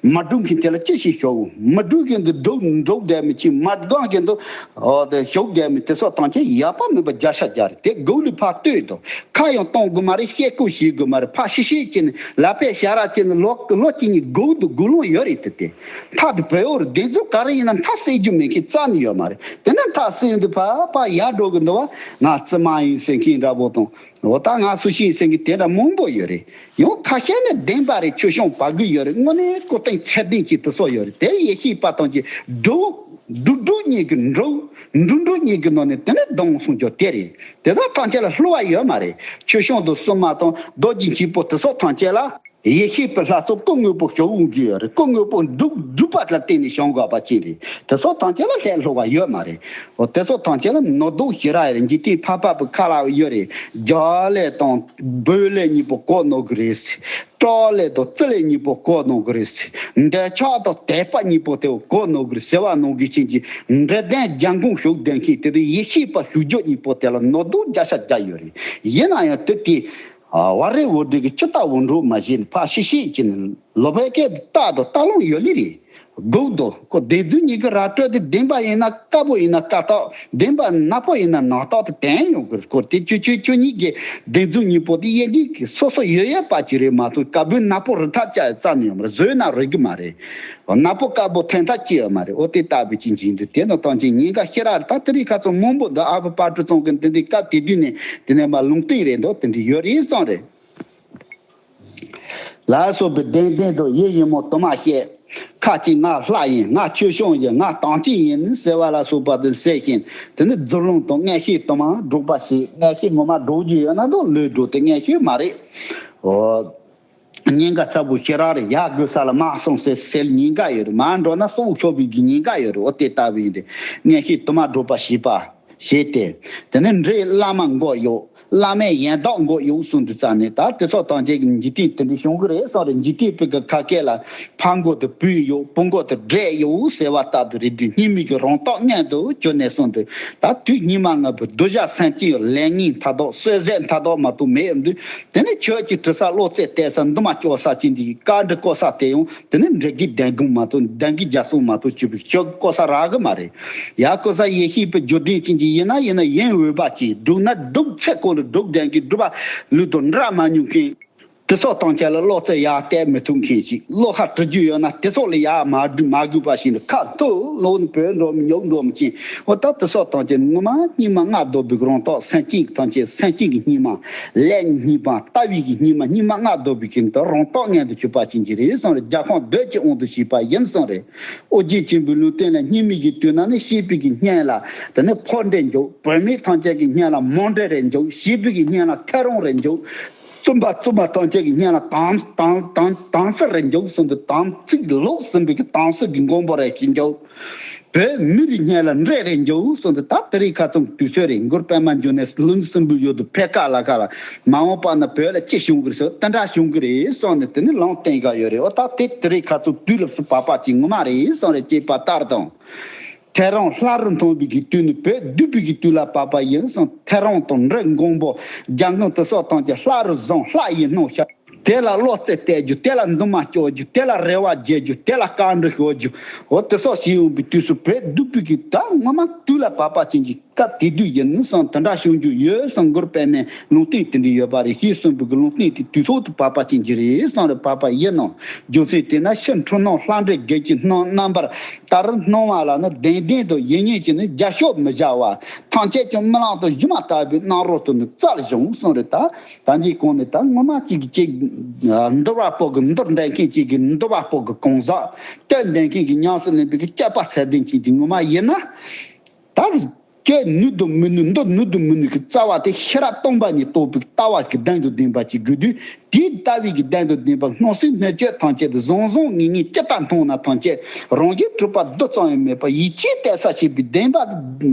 མ་སྒྲུབ་མཁན་དེ་ལ་ཅི་ཞིག་ཞུགས། མ་སྒྲུབ་མཁན་འདི་སྒྲུབ་སྒྲུབ་བསྡད་མི་ཅིག་མ་སྒང་མཁན་འདི་ཨོ་དེ་ཞུགས་བསྡད་མི་དེ་སོགས་ཐམས་ཅད་ཡག་པ་མིན་པ་བརྒྱ་ཆ་བརྒྱ་རེད། དེ་སྒང་ལ་ཕར་ལྟོས་དང་ཁ་ཡང་གཏོང་དགོས་མ་རེད། བཤད་ཁུལ་བྱེད་དགོས་མ་རེད། ཕར་ཤི་ཤི་ཅིག་ནི་ལག་པས་ཞ་ར་ཅིག་ནི་ལོ་ལོ་གཅིག་ནི་སྒུག་འདུག་སྒུག་ལོང་ཡོད་རེད་དེ་དེ། མཐའ་དེ་བོད་ཡོར་བདེན་རྫུན་ག་རེ་ཡིན་ན་མཐའ་གསལ་རྒྱུ་མེད་མཁན་རྩ་ནས་ཡོད་མ་རེད། དེ་ནས་མཐའ་གསལ་འདུག་ཕ་ཕ་ཡར་འགྲོ་གི་འདུག་བ། ང་རྩི་མ་ཡིན་ཟེར་མཁན་འདྲ་པོ་དང་། འོ་ད་ང་སུ་ཞིག་ཟེར་མཁན་དེ་འདྲ་མང་པོ་ཡོད་རེད། ཡང་ཁ་ཤས་ནི་བདེན་པ་རེད། ཆོས་སྐྱོང་བ་གི་ཡོད་རེད། དངོས་གནས་ཀོ་སྟེང་ཚད་ལྡན་གྱི་དེ་ཚོ་ཡོད་རེད། དེ་ཡེ་ཤེས་པ་དང་གྱི་འགྲོ་འགྲོ་འགྲོ་གཉིས་ཀྱི་འགྲོ་འགྲོ་འགྲོ་གཉིས་ཀྱི་ནང་ནས་དེ་ནི་སྡང་སོང་ཀྱང་དེ་རེད། དེ་དག་ཐམས་ཅད་ལ་བསླུ་བ་ཡོད་མ་རེད། ཆོས་སྐྱོང་དང་སྲུང་མ་དང་རྡོ་རྗེ་འཆང་པོ་དེ་ཚོ་ཐམས་ཅད་ལ། ཡེ་ཤེས་པའི་ལྷ་ཚོགས་སྐུ་དངོས་པོ་ཞུ་འོང་གི་ཡོད་རེད། སྐུ་དངོས་པོ་འགྲུབ་འགྲུབ་པ་ལ་བརྟེན་ནས་བྱུང་དགོས་པ་ཅིག་རེད། དེ་ཚོ་ཐམས་ཅད་ལ་ལྷད་བསླུ་བ་ཡོད་མ་རེད། འོ་དེ་ཚོ་ཐམས་ཅད་ལ་ནོར་བདག་ཞེ་དྲག་ཡོད་རེད། འཇིག་རྟེན་ཕ་ཕ་བུ་ཁ་ལ་ཡོད་རེད། རྒྱ་ལས་དང་བོད་ལས་གཉིས་པོ་གོ་ནོར་གི་རེད། སྤྲོ་ལས་དང་རྩི་ལས་གཉིས་པོ་གོ་ནོར་གི་རེད། འདོད་ཆགས་དང་དད་པ་གཉིས་པོ་དེ་གོ་ནོར་གི་རེད་ཟེར་བ་ནང་གི་ཅན་གྱི་འབྲས་ལྡན་འཇམ་མགོན་བཞུགས་བསྡད་མཁན་དེ་དུས་ཡེ་ཤེས་པ་བཞུགས་རྒྱུ་གཉིས་པོ་དེ་ལ་ནོར་བདག་བརྒྱ་ཆ་བརྒྱ་ཡོད་རེད། ཡིན་ན་ཡང་དེ་དེ། ཨ་བ་རེ་འུར་སྒྲིག་གི་ཅི་ལྟ་བུ་འགྲོ་མ་བྱེད་ནས་ཕ་ཤི་ཤི་བྱེད་ནས་ལོ་བའི་སྐད་རྟག་ཏུ་རྟ་ལོང་ཡོད་ལི་རེད། སྒུག་འདུག་ཁོ་བདེན་རྫུན་གཉིས་ཀྱི་ར་སྤྲོད་དེ་བདེན་པ་ཡིན་ན་དཀར་པོ་ཡིན་ན་དཀར་ཐོག་བདེན་པ་ནག་པོ་ཡིན་ན་ནག་ཐོག་ཏུ་བསྟན་ཡོང་གི་སྐོར་དེ་ཁྱོད་ཁྱོད་ཁྱོད་གཉིས་ཀྱི་བདེན་རྫུན་གཉིས་པོ་དེ་དབྱེ་འབྱེད་ཀྱི་སོ་སོ་ཡོད་ཡོད་པ་ཅིག་རེད་མ་གཏོགས་དཀར་པོའི་ནག་པོ་རི་ཐག་བཅད་རྩ་ནས་ཡོང་མ་རེད། བཟོས་ན་རིག་གི་མ་རེད། ནག་པོ་དཀར་པོ་ཐན་ཐག་བཅད་ཡོད་མ་རེད། ཨོ་དེ་ལྟ་བུའི་ཅིག་འཇིག་འདུག་དེ་ནི་སྟོན་ཅིག་ཉེན་ཁ་ཤེས་ར་རེད། ད་དེ་རིང་ཁ་ཚོ་མང་པོ་འདུག་ཨ་ཕ་དཔལ་སྤྲུལ་ཚང་གི་འདི་འདི་སྐབས་དེ་དུས་ནས་དེ་ནས་མ་ལུང་བསྟན་རེད་འདུག་དེ་འདྲ་ཡོད་རེད་གསུངས་རེད། ལ་སོགས་པའི་བདེན་བདེན་དུ་ཡིད་ཡིན་མོ་དུ་མ་བཤད། ཁ་ཅིག་ང་ལྷ་ཡིན། ང་ཆོས་སྐྱོང་ཡིན། ང་དམ་ཅན་ཡིན་ཟེར་བ་ལ་སོགས་པ་དེ་ཟེར་བཞིན་དེ་ནི་རྫུ་ལུང་དང་མངོན་ཤེས་དུ་མ་སྒྲོག་པ་ཞིག་མངོན་ཤེས་ངོ་མ་སྒྲོག་རྒྱུ་ཡོད་ན་འདུག་ལུས་སྒྲོག་དེ་མངོན་ཤེས་མ་རེད། འོ། ཉེན་ཁ་ཚ་པོ་ཞེ་དྲག་རེད། ཡར་དགོས་ས་ལ་མར་སོང་ཟེར་ཟེར་ཉེན་ཁ་ཡོད་རེད། མར་འགྲོ་ན་སྲོག་ཤོར་བའི་གི་ཉེན་ཁ་ཡོད་རེད། འོ་དེ་ལྟ་བུ་ཡིན་ཏེ་མངོན་ཤེས་དུ་མ་སྒྲོག་པ་ཞེས་པ། ཞེས་ཏེ། དེ་ནས་འདྲེ་བླ་མ་མགོ་གཡོགས། བླ་མས་ཡན་དག་མགོ་གཡོགས་གསུངས་དུས་ཙ་ནས་ད་དེ་ཚོ་ཐམས་ཅད་ཀྱི་འཇིག་རྟེན་དེ་འདྲ་བྱུང་གི་རེད་གསུངས་རེད། འཇིག་རྟེན་པའི་གི་ཁ་སྐད་ལ་ཕ་མགོ་དེ་བུས་གཡོགས། བུ་མགོ་དེ་འདྲེས་གཡོགས་ཟེར་བ་ལྟར་དུ་རེད་དུས་སྙིགས་མའི་གི་རང་རྟོགས་མངོན་དུ་གྱུར་ནས་གསུངས་ཏེ་ད་དུས་སྙིགས་མ་ལྔ་པོའི་གདུལ་བྱ་སེམས་ཅན་ལས་ངན་མཐའ་དག་གསོད་ཟས་མཐའ་དག་མ་གཏོགས་མེད་འདུག་དེ་ནས་ཆོས་ཀྱི་དྲི་ས་བློ་རྩེ་གཏད་ས་འདུན་མ་སྐྱོར་ས་ཅན་འདི་བཀའ་འདྲི་བསྐོར་ས་དེ་ཡང་དེ་ནས་འདྲེ་གི་གདན་དགོང་མ་གཏོགས་གདན་གི་རྒྱ་སྲུང་མ་གཏོགས་བཅུ་པའི་ཆོས་བསྐོར་ས་རག་གི་མ་རེད། ཡ་ཀོ་ས་ཡེ་ཤེས་པའི་བརྗོད་དོན་ཅན་གྱི་ཡིན་ན་ཡིན་ན་ཡིན་འོས་པ་ཅིག་སྒྲུབ་ན་སྒྲུབ་ཚེ་གོ་ལ་སྒྲུབ་ལྡན་གྱི་སྒྲུབ་པ་ལུས་དང་འདྲ་མ་མྱོང་མཁན། དེ་ཚོ་སྟོང་ཆ་ལ་བློ་རྩེ་ཡར་གཏད་མི་ཐུབ་མཁན་ཞིག་བློ་ཁ་དྲི་རྒྱུ་ཡོད་ན་དེ་ཚོ་ལ་ཡར་མ་སྒྲུབ་མ་དགོས་པ་ཞིག་ནི་ཁ་ཐུག་ལོག་ནི་བོད་འགྲོ་མི་ཉོག་འགྲོ་མི་ཅན་འོ་ད་དེ་ཚོ་སྟོང་ཆ་ངོ་མ་སྙིགས་མ་ལྔ་བདོ་བའི་རང་རྟོགས་སེམས་ཅན་གྱི་ཐམས་ཅད་སེམས་ཅན་གྱི་སྙིགས་མ་ལས་སྙིགས་མ་ལྟ་བའི་གི་སྙིགས་མ་སྙིགས་མ་ལྔ་བདོ་བའི་གི་འདི་རང་རྟོགས་མངོན་དུ་གྱུར་པ་ཅན་གྱི་རེད་གསུངས་རེད། རྒྱལ་ཁམས་བདུད་ཀྱི་དབང་དུ་བྱས་པ་ཡིན་གསུངས་རེད། ཨོ་རྒྱན་ཆེན་པོའི་ལུང་བསྟན་ལ་སྙིགས་མའི་གི་དུས་ན་ནི་སྐྱེས་པའི་གི་སྙིང་ལ་དེ་ནི་ཕོ་འདྲེ་འཇུག་བུད་མེད་ཐམས་ཅད་ཀྱི་སྙིང་ལ་མོ་འདྲེ་རེ་འཇུག་བྱིས་པའི་གི་སྙིང་ལ་ཐེའུ་རང་རེ་འཇུག་བཙུན་པ་བཙུན་མ་ཐམས་ཅད་ཀྱི་སྙིང་ལ་དམ་དམ་དམ་དམ་སྲི་རེ་འཇུག་གསུངས་ཏེ་དམ་ཚིག་ལོག་ཟིན་པའི་གི་དམ་སྲི་གི་མགོན་པོ་རེ་ཞིག་འཇུག་བོད་མི་རིགས་སྙིང་ལ་འདྲེ་རེ་འཇུག་གསུངས་ཏེ་ད་དེ་རིང་ཁ་ཚོན་དུས་ཚོད་རེད། མགུར་པད་མ་འབྱུང་གནས་ལུང་སྲིན་པོའི་ཡུལ་དུ་ཕེབས་ཀ་ལ་ཀ་ལ་མ་འོངས་པ་ན་བོད་ལ་ཅི་བྱུང་གི་རེད་ཟེར་དེ་འདྲ་བྱུང་གི་རེད་གསུངས་ནས་དེ་ནི་ལུང་བསྟན་ག་ཡོད་རེད། འོ་ད་དེ་དེ་རིང་ཁ་ཚོན་དུས་ལ་སུ་བབ་པ་ཅིག་ངོ་མ་རེད་གསུངས་རེད། ཅེས་པ་ལྟར་དང་། ཐེའུ་རང་ལྷ་རུ་མཐོང་བའི་གི་དུས་ནི་བོད་སྡུད་པའི་གི་དུས་ལ་བབ་པ་ཡིན་གསུངས། ཐེའུ་རང་དང་འདྲེ་མགོན་པོ་རྒྱལ་མགོན་དེ་ཚོ་ཐམས་ཅད་ལྷ་རུ་བཟུང་ལྷ་ཡི་སྣང་ཤར། དེ་ལ་བློ་རྩེ་གཏད་རྒྱུ་དེ་ལ་འདུན་མ་སྐྱོར་རྒྱུ་དེ་ལ་རེ་བ་རྒྱས་རྒྱུ་དེ་ལ་བཀའ་འདྲི་ཞུ་རྒྱུ་འོ་དེ་སོགས་བྱེད་ཡོང་བའི་དུས་སུ་བོད་སྡུད་པའི་གི་ད་ངོ་མ་དུས་ལ་བབ་པ་ཅན་གྱི་སྐབས་དེ་དུས་ཡིན་གསུངས། དེ་འདྲ་བྱུང་རྒྱུ་ཡོད་གསུངས། མགུར་པད་མའི་ལུང་བསྟན་དེ་འདྲ་ཡོད་པ་རེད། ཞེས་གསུངས་པའི་གི་ལུང་བསྟན་དེ་དུས་ཐོག་ཏུ་བབ་པ་ཅན་གྱི་རེད་གསུངས་རེད། བབ་པ་ཡིན་ནོ། རྒྱུ་མཚན་དེས་ན་ཕྱི་འཁྲུལ་སྣང་ལྷ་འདྲེ་བརྒྱད་ཀྱི་སྣང་རྣམ་པར་ལྟར་སྣང་བ་ལ་ནི་བདེན་བདེན་དུ་ཡིན་ཉིད་ཀྱི་ནི་རྒྱ་ཤོག་མི་བཞག་པ་ཐམས་ཅད་ཀྱང་རྨི་ལམ་དུ་སྒྱུ་མ་ལྟ་བུའི་སྣང་རོལ་དུ་ནི་བཙལ་བྱུང་གསུངས་རེད། ད་ད་འདིའི་གོང་ནས་ད་ངོ་མ་གཅིག་གིས་གཅིག་འདུལ་བ་པོ་གི་འདུལ་བསྡད་མཁན་གཅིག་གིས་འདུལ་བ་པོ་གི་གང་ཟག་སྟོན་བསྡད་མཁན་གྱི་ཉམས་སུ་ལེན་པའི་གི་སྐྱབས་པ་ཚད་ལྡན་གཅིག་གི་ངོ་མ་ཡིན་ན། ད་སྐྱོན་ནུས་དང་མི་ནུས་འདུལ་ནུས་དང་མི་ནུས་ཀྱི་རྩ་བ་དེ་ཤེས་རབ་སྟོང་པ་ཉིད་རྟོགས་པའི་ལྟ་བ་གི་གདེང་དུ་ལྡན་པ་ཅིག་དགོས་དུས། དེའི་ལྟ་བའི་གི་གདེང་དུ་ལྡན་པ་སྣང་སྲིད་སྣོད་བཅུད་ཐམས་ཅད་དུ་བཟང་བཟང་ངན་ངན་ཇི་ལྟར་མཐོང་ན་ཐམས་ཅད་རང་བཞིན་གྲུབ་པ་རྡུལ་ཙམ་ཡང་མེད་པ་ཡིད་ཆེས་གཏད་ས་ཞེས་པའི་བདེན་པ་ད་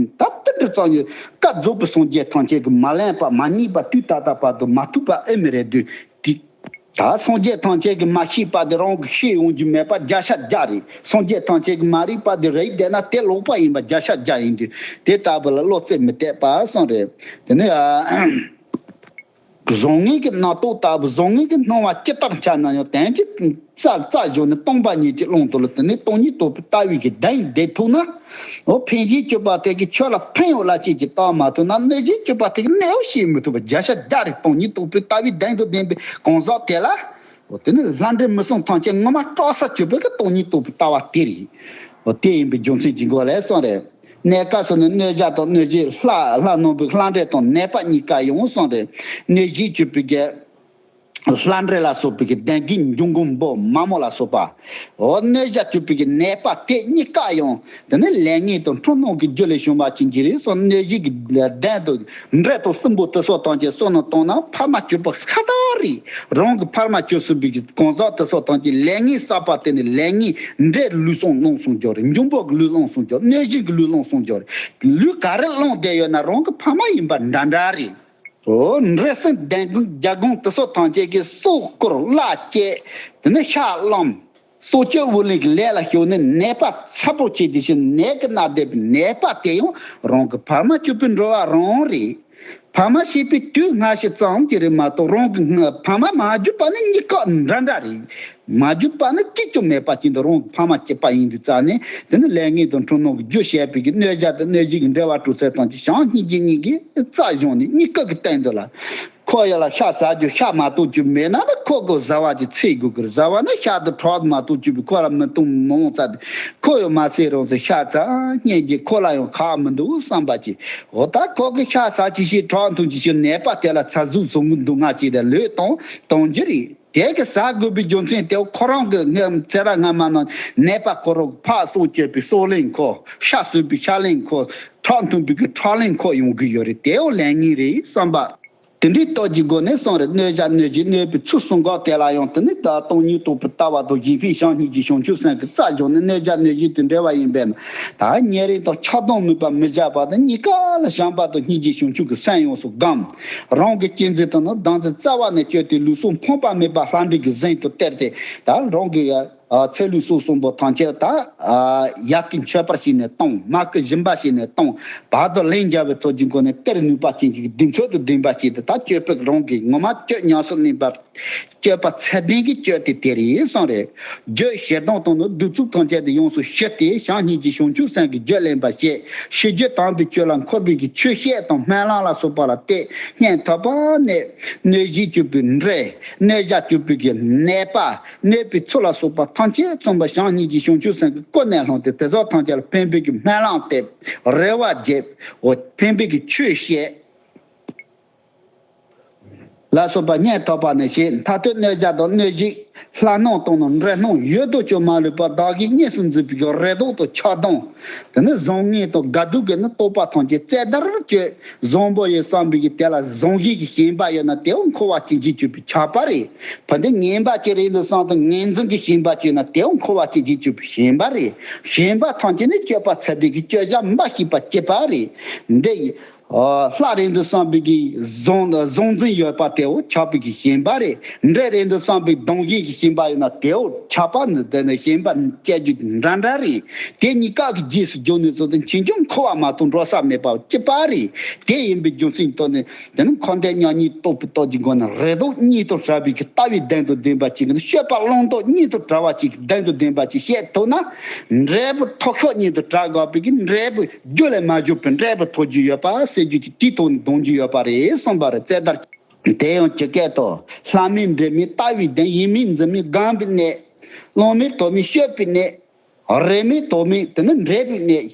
ཏིལ་འབྲུ་ཙམ་ཡང་བཀའ་རྫོགས་པའི་སངས་རྒྱས་ཐམས་ཅད་ཀྱིས་མ་ལེན་པ་མ་རྙེད་པ་དུས་ད་ལྟ་བར་དུ་མ་ཐུག་པ་ཨེ་མི་རེད་དུས་དེ། ད་སངས་རྒྱས་ཐམས་ཅད་ཀྱིས་མ་ཤེས་པ་དེ་རང་གིས་ཤེས་ཡོང་རྒྱུ་མེད་པ་བརྒྱ་ཆ་བརྒྱ་རེད། སངས་རྒྱས་ཐམས་ཅད་ཀྱིས་མ་རིག་པ་དེ་རིག་བསྡད་ན་དེ་ལོག་པ་ཡིན་པ་བརྒྱ་ཆ་བརྒྱ་ཡིན་དུས་དེ་ལྟ་བུ་ལ་བློ་རྩེ་མི་གཏད་པ་གསུངས་རེད། དེ་ནས་ཨ། བཟང་ངན་གྱི་རྣམ་རྟོག་ལྟ་བུ་བཟང་ངན་གྱི་སྣང་བ་ཇི་ལྟར་འཆར་ན་ཡང་དོན་གྱི་རྩ་རྩ་བཞག་ནས་སྟོང་པ་ཉིད་ཀྱི་ཀློང་དུ་ལ་དེ་ནས་སྟོང་ཉིད་རྟོགས་པའི་ལྟ་བའི་གི་གདེང་ལྡན་ཐུབ་ན། འོ་ཕན་ཞིང་སྐྱོབ་པ་དེ་གི་ཆོས་ལ་ཕན་ཡོན་ལ་ཅིག་གི་བཏང་མ་ཐུབ་ན་གནོད་ཅིང་སྐྱོབ་པ་དེ་གི་གནོད་པ་ཤེས་མི་ཐུབ་པ་བརྒྱ་ཆ་བརྒྱ་རེད། སྟོང་ཉིད་རྟོགས་པའི་ལྟ་བའི་གདེང་དུ་ལྡན་པའི་གང་ཟག་དེ་ལ། དེ་ནི་ལྷ་འདྲེ་མི་གསུམ་ཐམས་ཅད་ངོ་མ་སྐྲག་ས་གྱུར་པའི་གི་སྟོང་ཉིད་རྟོགས་པའི་ལྟ་བ་དེ་རེད། འོ་དེ་ཡིན་པའི་རྒྱུ་མཚན་གྱི་མགོ་ལས་སོང་རེད། གནས་སྐབས་སུ་ནི་གནོད་བྱ་དང་གནོད་བྱེད་ལྷ་ལྷ་ནང་པའི་ལྷ་འདྲེ་དང་ནད་པ་གཉིས་ཀ་ཡང་སོང་རེད། གནོད་བྱེད་གྱུར་པའི་གི་ལྷ་འདྲེ་ལ་སོགས་པའི་གི་གདོན་བགེགས་འབྱུང་པོ་འབུ་མ་མོ་ལ་སོགས་པ། འོ་གནོད་བྱ་གྱུར་པའི་གི་ནད་པ་དེ་གཉིས་ཀ་ཡང་དེ་ནི་ལས་ངན་དང་འཁྲུལ་སྣང་གི་རྒྱུ་ལས་བྱུང་བ་ཅན་གྱི་རེད་སོགས་གནོད་བྱེད་ཀྱི་གདོན་དང་འདྲེ་དང་སྲིན་པོ་དེ་སོགས་ཐམས་ཅད་བསོད་ནམས་བཏང་ན་ཕ་མ་གྱུར་པ་ཁ་ཐག་རེད། རང་གི་ཕ་མ་གྱུར་ཟིན་པའི་གི་གང་ཟག་དེ་སོགས་ཐམས་ཅད་ལས་ངན་བསགས་པ་དེ་ནི་ལས་ངན་འདྲེ་ལུས་སོང་ལོངས་སོང་འགྱོ་རེད། འབྱུང་པོ་གི་ལུས་ལོངས་སོང་འགྱོ་རེད། གནོད་སྦྱིན་གི་ལུས་ལོངས་སོང་འགྱོ་རེད། ལུས་ག་རེ་བླངས་བསྡད་ཡོད་ན་རང་གི་ཕ་མ་ཡིན་པ་འདྲ་འདྲ་རེད། འོ་འདྲེ་སྲིན་གདོན་བགེགས་རྒྱལ་འགོང་དེ་སོགས་ཐམས་ཅད་ཀྱིས་སྲོག་བསྐོར་བརླག་བཅད། དེ་ནས་ཤ་བླངས། སྲོག་གཅོད་འུར་ལེན་གྱི་ལས་ལ་ཞུགས་ནས་ནད་པ་ཚ་པོ་བྱས་ཏེ་ཤི་ནད་ཀྱིས་མནར་བསྡད་པའི་ནད་པ་དེ་ཡང་རང་གི་ཕ་མ་གྱུར་པའི་འགྲོ་བ་རང་རེད། ཕ་མ་ཤི་བའི་དུས་སྔ་ཕྱི་ཙམ་གྱི་རེད་མ་གཏོགས་རང་གི་ཕ་མ་མ་གྱུར་པ་ནི་གཉིས་ཀ་འདྲ་འདྲ་རེད། མ་གྱུར་པ་ནི་གཅིག་ཀྱང་མེད་པ་ཅིག་འདི་རང་གི་ཕ་མ་གཅིག་པ་ཡིན་དུས་ཙང་ནས་དེ་ནི་ལས་ངན་དང་འཁྲུལ་སྣང་གི་རྒྱུ་བྱས་པའི་གི་གནོད་བྱ་དང་གནོད་སྦྱིན་གྱི་འབྲེལ་བ་གྲོལ་ཚད་ཐམས་ཅད་བྱམས་སྙིང་རྗེ་གཉིས་ཀྱི་རྩ་བཞག་ནས་གཉིས་ཀ་གི་སྟེང་དུ་ལ། ཁོ་ཡ་ལ་ཤ་ཟ་རྒྱུ་ཤ་མ་གཏོགས་རྒྱུ་མེད་ན་ནི་ཁོ་གི་བཟའ་བ་ཅིག་འཚོལ་དགོས་ཀྱི་རེད། བཟའ་བ་ནི་ཤ་དང་ཁྲག་མ་གཏོགས་རྒྱུ་བས་ཁོ་ལ་མི་གཏོང་མི་འོང་ཚར་ཏེ་ཁོ་ཡང་མ་ཟས་རུང་ཚེ་ཤ་ཚ་སྙིང་རྗེ་ཁོ་ལ་ཡང་ཁག་མི་འདུག་བསམ་པ་ཅིག་འོ་ད་ཁོ་གི་ཤ་ཟ་ཅི་ཤེས་ཁྲག་འཐུང་ཅི་ཤེས་ནད་པ་དེ་ལ་ཚ་ཟུག་བཟོ་གི་འདུག་ང་ཅིག་དང་ལོས་གཏོང་གཏོང་རྒྱུ་རེད། དེ་གི་ཟ་དགོས་པའི་རྒྱུ་མཚན་དེ་ཁོ་རང་གི་ངའི་ཚེ་རབས་སྔ་མ་ནང་ནད་པ་ཁོ་རང་ཕར་སྲོག་གཅོད་པའི་སྲོག་ལེན་ཁོ་ཤ་ཟོས་པའི་ཤ་ལེན་ཁོ་ཁྲག་འཐུང་པའི་གི་ཁྲག་ལེན་ཁོ་ཡོང་གི་ཡོད་རེད། དེ་ཡང་ལས་ངན་རེད་བསམ་པ། དེ་འདྲའི་སྟོབས་ཀྱི་སྒོ་ནས་སོང་རེད། གནོད་བྱ་གནོད་སྦྱིན་གནོད་པའི་ཚུལ་གསུམ་ཀ་དེ་ལ་ཡང་དེ་ནི་ད་སྟོང་ཉིད་རྟོགས་པའི་ལྟ་བ་དང་གཞན་ཕན་བྱམས་སྙིང་རྗེ་བྱང་ཆུབ་སེམས་ཀྱི་རྩ་བཞག་ནས་གནོད་བྱ་གནོད་སྦྱིན་དང་འབྲེལ་བ་ཡིན་པས་ན། ད་ཉེ་རིང་དང་ཆགས་སྡང་མེད་པར་མི་བྱ་བ་དང་གཉིས་ཀ་ལ་བྱམས་པ་དང་སྙིང་རྗེ་བྱང་ཆུབ་ཀྱི་སེམས་ཡོངས་སུ་བསྒོམ། རང་གི་གཅེས་འཛིན་དང་ནི་སྡང་འཛིན་རྩ་བ་ནས་གཅོད་དེ་ལུས་སྲོག་ཕངས་པ་མེད་པར་ལྷ་འདྲེ་གི་གཟིངས་དུ་སྟེར་ཏེ་ད་རང་གི་ཡ། ཚེ་ལུས་སྲོག་གསུམ་པོ་ཐམས་ཅད་ད། ཡ་གི་མཆོད་པར་བྱས་ནས་གཏོང་། མ་གི་སྦྱིན་པ་བྱས་ནས་གཏོང་། བར་དུ་ལན་འཇལ་བའི་ཐོག་གི་སྒོ་ནས་གཏེར་ནུས་པ་ཅན་གྱི་གདེང་ཚོད་དུ་ལྡན་པ་ཅིག་ཏུ་ད་སྤྱོད་པའི་རང་གི་ངོ་མ་སྤྱོད་ཉམས་སུ་ལེན་པར་སྤྱོད་པ་ཚད་ལྡན་གྱི་སྤྱོད་དེ་དེ་རེད་གསུངས་རེད། རྒྱུ་ཞེ་སྡང་དང་ནི་གདུག་རྩུབ་ཐམས་ཅད་དུ་ཡོངས་སུ་ཞི་སྟེ་བྱམས་སྙིང་རྗེ་བྱང་ཆུབ་སེམས་ཀྱི་རྒྱུ་ལེན་པར་བྱེད། ཤི་རྒྱུ་དམ་པའི་ཆོས་ལ་འཁོར་བའི་གི་ཆོས་བཤད་དང་སྨོན་ལམ་ལ་སོགས་པ་ལ་བརྟེན་སྙིང་ཐག་པ་ནས་གནོད་བྱེད་གྱུར་པའི་འདྲེ་གནོད་བྱ་གྱུར་པའི་གི་ནད་པ། གནོད་པའི་ཚུལ་ལ་སོགས་པ་ཐམས་ཅད་མཚོན་པ་བྱམས་སྙིང་རྗེ་བྱང་ཆུབ་སེམས་ཀྱི་སྐུ་ནས་བསླངས་ཏེ་དེ་ཚོ་ཐམས་ཅད་ལ་ཕན་པའི་གི་སྨོན་ལམ་བཏབ། རེ་བ་བརྗེད། འོ་ཕན་པའི་གི་ཆོས་བཤད། ལ་སོགས་པ་སྙིང་ཐག་པ་ནས་བྱེད། མཐར་ཐུག་གནོད་བྱ་དང་གནོད་སྦྱིན་ལྷ་སྣང་དང་ནི་འདྲེ་སྣང་ཡོད་དོ་ཅོག་མ་ལུས་པ་བདག་གིས་གཉིས་སུ་འཛིན་པའི་གི་རེ་དོགས་དང་ཆགས་སྡང་། དེ་ནི་བཟང་ངན་དང་དགའ་སྡུག་གི་ནི་རྟོག་པ་ཐམས་ཅད་རྩད་བརྡར་གྱིས། བཟང་པོ་ཡིན་བསམ་པའི་གི་དེ་ལ་བཟང་ངན་གྱི་ཞེན་པ་ཡོད་ན་དེའོ་འཁོར་བ་གཅིག་གིས་གཅོད་པའི་ཆགས་པ་རེད། ཕ་འདི་ངན་པ་ཅིག་རེད་འདུག་བསམ་དང་ངན་འཛིན་གྱི་ཞེན་པ་ཅིག་ཡོད་ན་དེའོ་འཁོར་བ་གཅིག་གིས་གཅོད་པའི་ཞེན་པ་རེད། ཞེན་པ་ཐམས་ཅད་ནི་གཅོད་པ་ཚད་ལྡན་གྱི་གཅོད་བྱ་འབའ་ཞིག་པ་གཅིག་པ་རེད། འདི་ཡི་ལྷ་རེད་འདུག་བསམ་པའི་གི་བཟང་བཟང་འཛིན་ཡོད་པ་དེའོ་ཆགས་པའི་གི་ཞེན་པ་རེད། འདྲེ་རེད་འདུག་བསམ་པའི་སྡང་ཞེན་གྱི་ཞེན་པ་ཡོད་ན་དེའོ་ཆགས་པ་ནི་དེ་ནི་ཞེན་པ་སྐྱེ་རྒྱུ་འདྲ་འདྲ་རེད། དེ་གཉིས་ཀ་གི་རྗེས་སུ་འཇུག་ནས་ཚོ་དེ་ཕྱིན་ཅི་འཁོར་བ་མ་གཏོགས་འགྲོ་ས་མེད་པ་གཅིག་པ་རེད། དེ་ཡིན་པའི་རྒྱུ་མཚན་གྱིས་ཐོག་ནས་དེ་ནི་འཁོར་འདས་མྱ་ངན་རྟོགས་པའི་སྟོབས་ཀྱི་སྒོ་ནས་རེ་དོགས་གཉིས་དང་བྲལ་བའི་གི་ལྟ་བའི་གདེང་དང་ལྡན་པ་ཅིག་གིས་ནི་སྤྱོད་པ་བླང་དོར་གཉིས་དང་བྲལ་བ་ཅིག་གི་གདེང་དང་ལྡན་པ་ཅིག་བཤད་ཐུབ་ན། འབྲས་བུ་མཐོ་ཤོས་གཉིས་དང་བྲལ་དགོས་པའི་གི་འབྲས་བུ་རྒྱུ་ལས་མ་གྱུར་པའི་འབྲས་བུ་ཐོབ་རྒྱུ་ཡོད་པ་ཟེར་རྒྱུ་ཅིག་དེའི་ཐོག་ནས་འདོན་རྒྱུ་ཡོད་པ་རེད་གསུངས་པ་རེད། རྩེ་ལྟར། དེ་ཡང་ཇི་སྐད་དུ། ལྷ་མིན་འདྲེ་མིན་ལྟ་བའི་གདེང་། ཡིད་མིན་འཛིན་མིན་སྒོམ་པའི་གནད། བླང་མིན་དོར་མིན་སྤྱོད་པའི་གནད། རེ་མིན་དོགས་མིན་དེ་ནི་འབྲས་བུའི་གནད།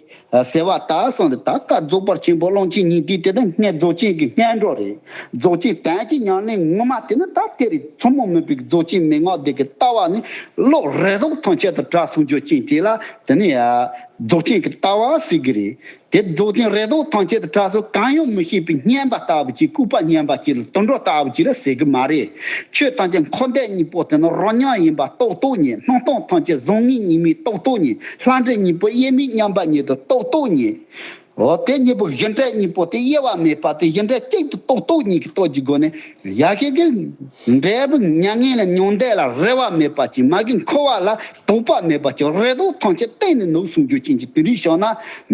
ཟེར་བ་ལྟར་སོང་རེད། ད་བཀའ་རྫོགས་པར་ཆེན་པོ་གླང་ཆེན་ཉི་ཟླའི་དེ་དང་སྔོན་རྫོགས་ཆེན་གྱི་སྔོན་འགྲོ་རེད། རྫོགས་ཆེན་དོན་གྱི་ཉམས་ལེན་ངོ་མ་དེ་ནི་ད་དེ་རེད། ཐུན་མོང་མིན་པའི་རྫོགས་ཆེན་མན་ངག་སྡེ་གི་ལྟ་བ་ནི་བློ་རེ་དོགས་ཐམས་ཅད་དུ་བྲལ་སོང་རྒྱུ་ཅན་དེ་ལ་དེ་ནི་རྫོགས་ཆེན་གྱི་ལྟ་བ་ཟེར་གི་རེད། དེ་རྫོགས་ཆེན་རེ་དོགས་ཐམས་ཅད་དུ་བྲལ་སོང་གང་ཡང་མི་ཤེས་པའི་སྨྱོན་པ་ལྟ་བུ་ཅིག་ལྐུགས་པ་སྨྱོན་པ་ཅིག་ལ་དུད་འགྲོ་ལྟ་བུ་ཅིག་ལ་ཟེར་གི་མ་རེད། ཆོས་ཐམས་ཅད་འཁོར་འདས་གཉིས་པོ་དེ་ནི་རོ་མྱང་ཡིན་པ་རྟོགས་རྟོགས་ཉིད། སྣང་སྟོང་ཐམས་ཅད་བཟང་ངན་གཉིས་མེད་རྟོགས་རྟོགས་ཉིད། ལྷ་འདྲེ་གཉིས་པོ་དབྱེར་མེད་མཉམ་པ་ཉིད་དུ་རྟོགས་རྟོགས་ཉིད། འོ་དེ་གཉིས་པོ་གཞི་འབྲས་གཉིས་པོ་དེ་དབྱེ་བ་མེད་པ་དེ་གཞི་འབྲས་གཅིག་ཏུ་རྟོགས་རྟོགས་ཉིད་ཀྱི་སྟོབས་ཀྱི་སྒོ་ནས་ཡ་ཤེས་ཀྱི་འབྲས་བུ་མྱ་ངན་ལས་མྱོང་འདོད་ལ་རེ་བ་མེད་པ་ཅིག་མ་གི་འཁོར་བ་ལ་དོགས་པ་མེད་པ་ཅིག་རེ་དོགས་ཐམས་ཅད་གཏན་ནས་ནུབ་སོང་རྒྱུ་ཅན་གྱི་དེ་འདྲའི་ཕྱོགས་ན་